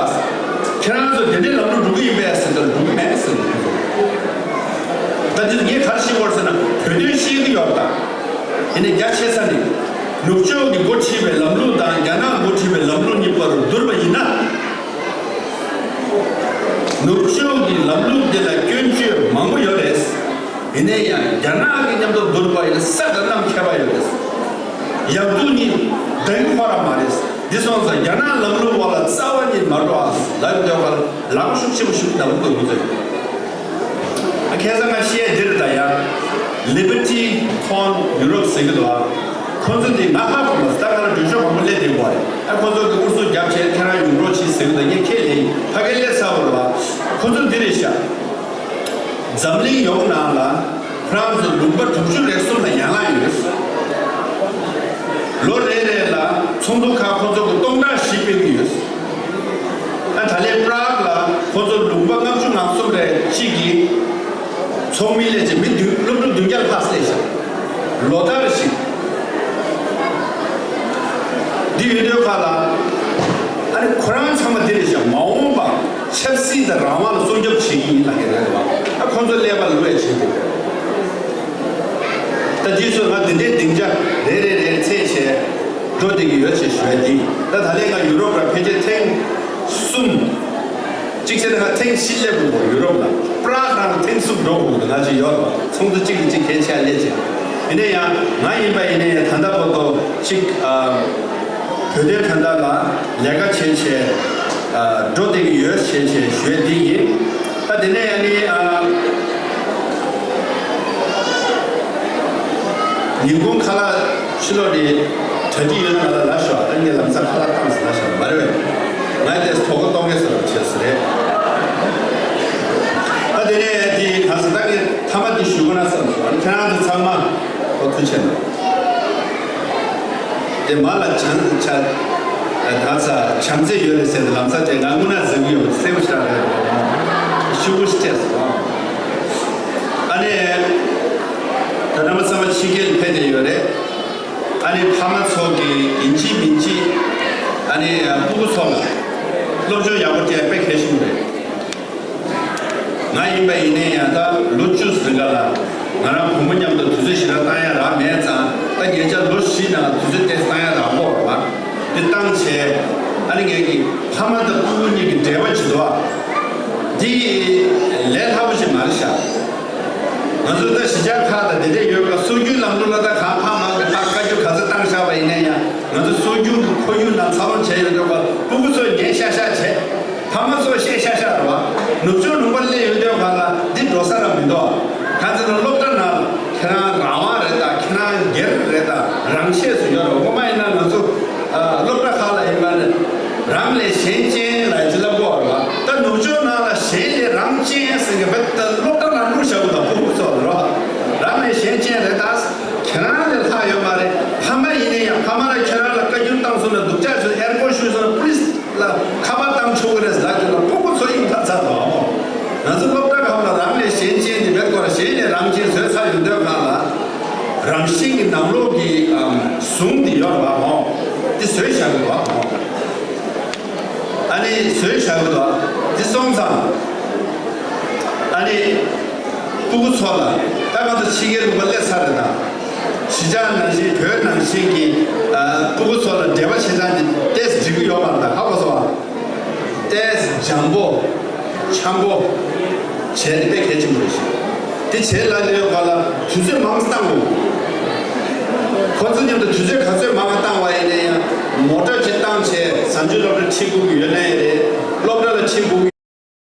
ཁྱེད་རང་ཚོ་དེ་འདྲའི་ལམ་ལུགས་འགྲོ་གི་ཡིན་པས་ཟེར་ཏེ་འགྲོ་གི་མེད་ཟེར་ནས། ད་འདི་ངས་ག་རེ་ཤེས་དགོས་ཟེར་ན་བོད་དོན་ཤེས་ཀྱི་ཡོད་ད། ཡིན་ནའི་རྒྱ་ཆེ་ས་ནས་ནུབ་ཕྱོགས་ཀྱིས་འགོ་ཁྲིད་པའི་ལམ་ལུགས་དང་རྒྱ་ནག་འགོ་ཁྲིད་པའི་ལམ་ལུགས་གཉིས་བར་དུ་བསྡུར་བ་ཡིན་ན། ནུབ་ཕྱོགས་ཀྱི་ལམ་ལུགས་འདི་ལ་སྐྱོན་བརྗོད་མང་པོ་ཡོད་རེད། ཡིན་ནའི་ཡང་རྒྱ་ནག་གི་མཉམ་དུ་བསྡུར་བ་ཡིན་ན་ས་དང་གནམ་ཁྱད་པར་ཡོད་རེད། ཡག་སྡུག་གཉིས་ལྡན་ཁོ་རང་མ་རེད། འདི་སོང་ཙང་རྒྱ་ནག་ལམ་ལུགས་འོག་ལ་རྩ་བ་ཉིད་མ་འགྲོ་ཨ་ལབ་ཡོད་པ་ལ་ལག་ཤུགས་ཆེན་པོ་ཞིག་ལ་འུ་ཚོས་ཁ་སང་ང་བཤད་འདིར་ད་ཡང་Liberty Corn Europe ཟེར་གྱི་འདུག་ཨ། ཁོ་ཚོ་འདི་ང་ཧ་གོ་མ་སོང་། ད་ང་ལ་འགྲུལ་ཞོགས་མང་པོ་སླེབས་བསྡད་ཡོད་རེད། ཨ་ཁོ་ཚོ་གི་ཨུ་ཚུགས་རྒྱབ་བྱས་ཁྱེད་རང་ཡོང་རོགས་གྱིས་ཟེར་གྱི་འདུག་ངས་ཁས་ལེན་ཕ་གིར་སླེབས་ཚར་བ་རེད་བ། ཁོ་ཚོ་འདི་རེད་ཤག་འཛམ་གླིང་ཡོངས་ནང་ལ་ཁོ་རང་ཚོ་ལུང་པ་དྲུག་ཅུ་རེ་གསུམ་ལ་ཡན་ལག་ཡོད། ལོ་རེ་རེ་ལ་ཚོགས་འདུ་ཁག་ཁོ་ཚོ་གི་སྟོང་ཕྲག་བཞི་སྤེལ་གྱི་ཡོད། ཨ་ད་ལན་པྲག་ལ་ཁོ་ཚོ་ལུང་པ་ལྔ་བཅུ་ང་གསུམ་རེ་གཅིག་གི་ཚོགས་མི་སླེབས་བྱས་མི་བདུན་སློབ་ཕྲུག་བདུན་བརྒྱ་ལྷག་སླེབས་ཤག་ལོ་ལྟར་བཞིན། འདི་ཡོད་དུས་ཁ་ལ། ཨ་ནི་ཁོ་རང་ཚང་མ་འདི་རེད་ཤག་མ་འོངས་པ་ཆབ་སྲིད་དང་རང་དབང་ལ་སྲུང་སྐྱོབ་བྱེད་ཀྱི་ཡིན་ལབ་ཀྱི་རེད་བ། ཨ་ཁོ་ཚོ་ཀླད་པ་ལོག་ཡ་བྱེད་ཀྱི་རེད། ད་འདི་ཚོ་ང་འདི་འདྲའི་སྡིངས་ཆ་རེ་རེ་རེ་འཚོལ་བྱས་འགྲོ་བསྡད་ཀྱི་ཡོད་ཅེས་ཞུ་ཡ་འདི། ད་ད་ལན་ང་ཡུ་རོབ་ལ་ཕལ་ཆེར་ཐེངས་གསུམ། གཅིག་བྱས་ན་ང་ཐེངས་བཞི་སླེབས་དགོས་འདུག་ཡུ་རོབ་ལ། པྲག་ནང་ལ་ཐེངས་གསུམ་འགྲོ་དགོས་འདུག་ང་ཚོ་ཡོད་རེད་བ། ཚོགས་འདུ་གཅིག་ལ་གཅིག་གལ་ཆེ་བ་སླེབས་བྱས། ཡིན་ན་ཡང་ང་ཡིན་པ་ཡིན་ན་ཡང་ད་ལྟ་བར་དུ་གཅིག་ཨ། བོད་དོན་དོན་དག་ལ་ལས་ཀ་བྱས་བྱས་ཨ། འགྲོ་བསྡད་ཀྱི་ཡོད་ཞེས་བྱས་ཞུ་ཡ་འདི་ཡིན། ད་དེ་ནས་ཡང་ནི་ཨ། ཉིན་གུང་ཁ་ལག་ཕྱི་ལོགས་ནས་གྲ་སྒྲིག་ཡོད་ན་ང་ལ་ལབ་ཤོག་ཨ་ནི་ལམ་སང་ཁ་ལག་བཏང་ཟེར་ལབ་ཤོག་མ་རེད་པས། ང་དེ་དོ་དགོང་གཏོང་གི་ཟེར་བ་བྱས་ཟེར་རེད། ད་དེ་ནས་དེ་ག་ཟེར་ད་ངས་མཐའ་མ་དེ་ཞུ་དགོས་ན་བསམ་སོང་། ཨ་ནི་ཁྱེད་རང་ཚོ་ཚང་མ་ཨོ་ཐུགས་རྗེ་གནང་། དེ་མ་ལ་བྱང་ཆ་ག་ས་བྱམས་བརྩེ་ཡོད་རེད་ཟེར་ཏེ་ལམ་སང་དེ་ང་དངོས་གནས་ཟེར་གི་ཡོད་སེམས་ཤ་རེད། ཤུགས་པོ་ཞིག་སྤྲད་སོང་། ཨ་ནི་ད་ནང་མ་ཚང་མ་ཕྱི་རྒྱལ་ཕེབས་བསྡད་ཡོད་རེད། ཨ་ནི་ཕ་མ་ཚོ་གི་ཡིན་གཅིག་མིན་གཅིག་ཨ་ནི་སྤུ་གུ་ཚོ་ལ་སློབ་སྦྱོང་ཡག་པོ་སྤྲད་དཔེ་གལ་ཆེན་པོ་རེད། ང་ཡིན་པ་ཡིན་ནའི་ཡང་ད་ལོ་བཅུ་ཟིན་ག་ལ་ང་རང་བུ་མོ་མཉམ་དུ་དུས་ཚོད་ཞེ་དྲག་བཏང་ཡ་རག་མེད་ཙང་། ད་ཉེ་ཆར་ལོ་བཞི་ནང་དུས་ཚོད་ཏོག་ཙམ་བཏང་ཡ་རག་གོ་བ། འདི་བཏང་བྱས་ཨ་ནི་ངེད་ཀྱི་ཕ་མ་དང་སྤུ་གུ་གཉིས་ཀྱི་འབྲེལ་བ་བྱེད་དོ། འདི་ལས་སླ་པོ་ཞིག་མ་རེད་ཤག་ང་ཚོ་ད་གཞིས་ཆགས་ཁག་དང་དེ་འདྲས་ཡོད་པ་སྲོལ་རྒྱུན་ལམ་ལུགས་ལ་ད་གང་ཕ་མ་གི་ཕར་བཀའ་བཀྱོན་ག་ཚོད་བཏང་བཞག་པ་ཡིན་ན་ཡང་ང་ཚོ་སྲོལ་རྒྱུན་གྱི་ཁོར་ཡུག་ནང་འཚར་ལོངས་བྱས་ཡོད་འགྲོ་པ་སྤུ་གུ་ཚོས་ཉན་ཤག་ཤག་བྱས། ཕ་མ་ཚོ་བཤད་ཤག་ཤག་རེད་བ། ནུབ་ཕྱོགས་ལུང་པ་སླེབས་ཡོང་དུས་ག་ལ་འདི་འགྲོ་ས་ར་མི་འདུག་གང་ཟེར་ན་སློབ་གྲྭ་ནང་ལ་ཁྱེད་རང་རང་དབང་རེད་ད། ཁྱེད་རང་སྒེར་རེད་ད། རང་ཆས་སུ་ཡོད་རེད། ངོ་མ་ཡིན་ན་ང་ཚོ་ཨ་སློབ་གྲྭ་ཁག་ལ་ཡིན་པ་ནི་རང་ལས་གཞན་གཅེས་ལ་ཅི་ལབ་དགོས་རེད་བ། ད་ནུབ་ཕྱོགས་ནང་ལ་གཞན་ལས་རང་གཅེས་ཟེར་གི་བེད་ད་སློབ་གྲྭ་ནང་བླུགས་བཞག་གི་འདུག་ཕྲུ་གུ་ཚོ་ལ་རེད་བ། རང་ལས་གཞན་གཅེས་རེད་ད། ཁྱེད་རང་ལས་ལྷག་ཡོད་མ་རེད། ཕ་མ་ཡིན་ན་ཡང་ཕ་མ་ལ་ཁྱེད་རང་ལ་བཀའ་བཀྱོན་བཏང་སོང་ན་སྡུག་ཅག་བྱས་ཨེར་པོ་ཤུ་སོང་ན་པུ་ལིས་ལ་ཁ་པར་བཏང་ཆོག་གི་རེད་ལབ་ཀྱི་ལ་ཕྲུ་གུ་ཚོ་ཡིན་ད་ཚར་བ་མོ། ང་ཚོ་སློབ་གྲྭ་ཁག་ལ་རང་ལས་གཞན་གཅེས་དེ་བེད་སྐོར་གཞན་ལས་རང་གཅེས་བཟོས་ཚར་ཡོང་དུས་གང་ལ་རང་བཞིན་གྱི་ནང་ལོགས་ཀྱི་ཨམ་ཟུངས་དེ་ཡོད་རེད་བ་མོ། དེ་བཟོས་བཞག་གི་རེད་བ་མོ། ཨ་ནི་བཟོས་བཞག་གི་རེད་བ། དེ་སོང་ཙང་ཨ་ནི་སྤུ་གུ་ཚོ་ལ་ད་ང་ཚོ་ཕྱི་རྒྱལ་ལུང་པ་སླེབས་ཚར་རེད་ད། གཞིས་ཆགས་ནང་བཞིན་བོད་ནང་བཞིན་གྱི་ཨ་སྤུ་གུ་ཚོ་ལ་འབྲེལ་བ་བྱེད་སྟངས་དེ་ཏོག་ཙམ་འགྲིག་གི་ཡོད་མ་རེད་ད། ཧ་གོ་སོང་ཨ། ཏོག་ཙམ་འཇམ་པོ་འཆམ་པོ་བྱས་ཏེ་དཔེ་གལ་ཆེན་པོ་རེད་ཤག་དེ་བྱས་ལ་ལས་ཡོད་ག་ལ་དུས་ཚོད་མང་ཙམ་བཏང་དགོས། ཁོ་ཚོ་མཉམ་དུ་དུས་ཚོད་ག་ཚོད་མང་བ་བཏང་བ་ཡིན་ན་ཡང་མོ་ཊ་ཅིག་བཏང་བྱས་བཟའ་འཇུག་སློབ་གྲྭ་ཁྲིད་དགོས་ཀྱི་ཡོད་ན་ཡང་རེད། སློབ་གྲྭ་ལ་ཁྲིད་དགོས་ཀྱི།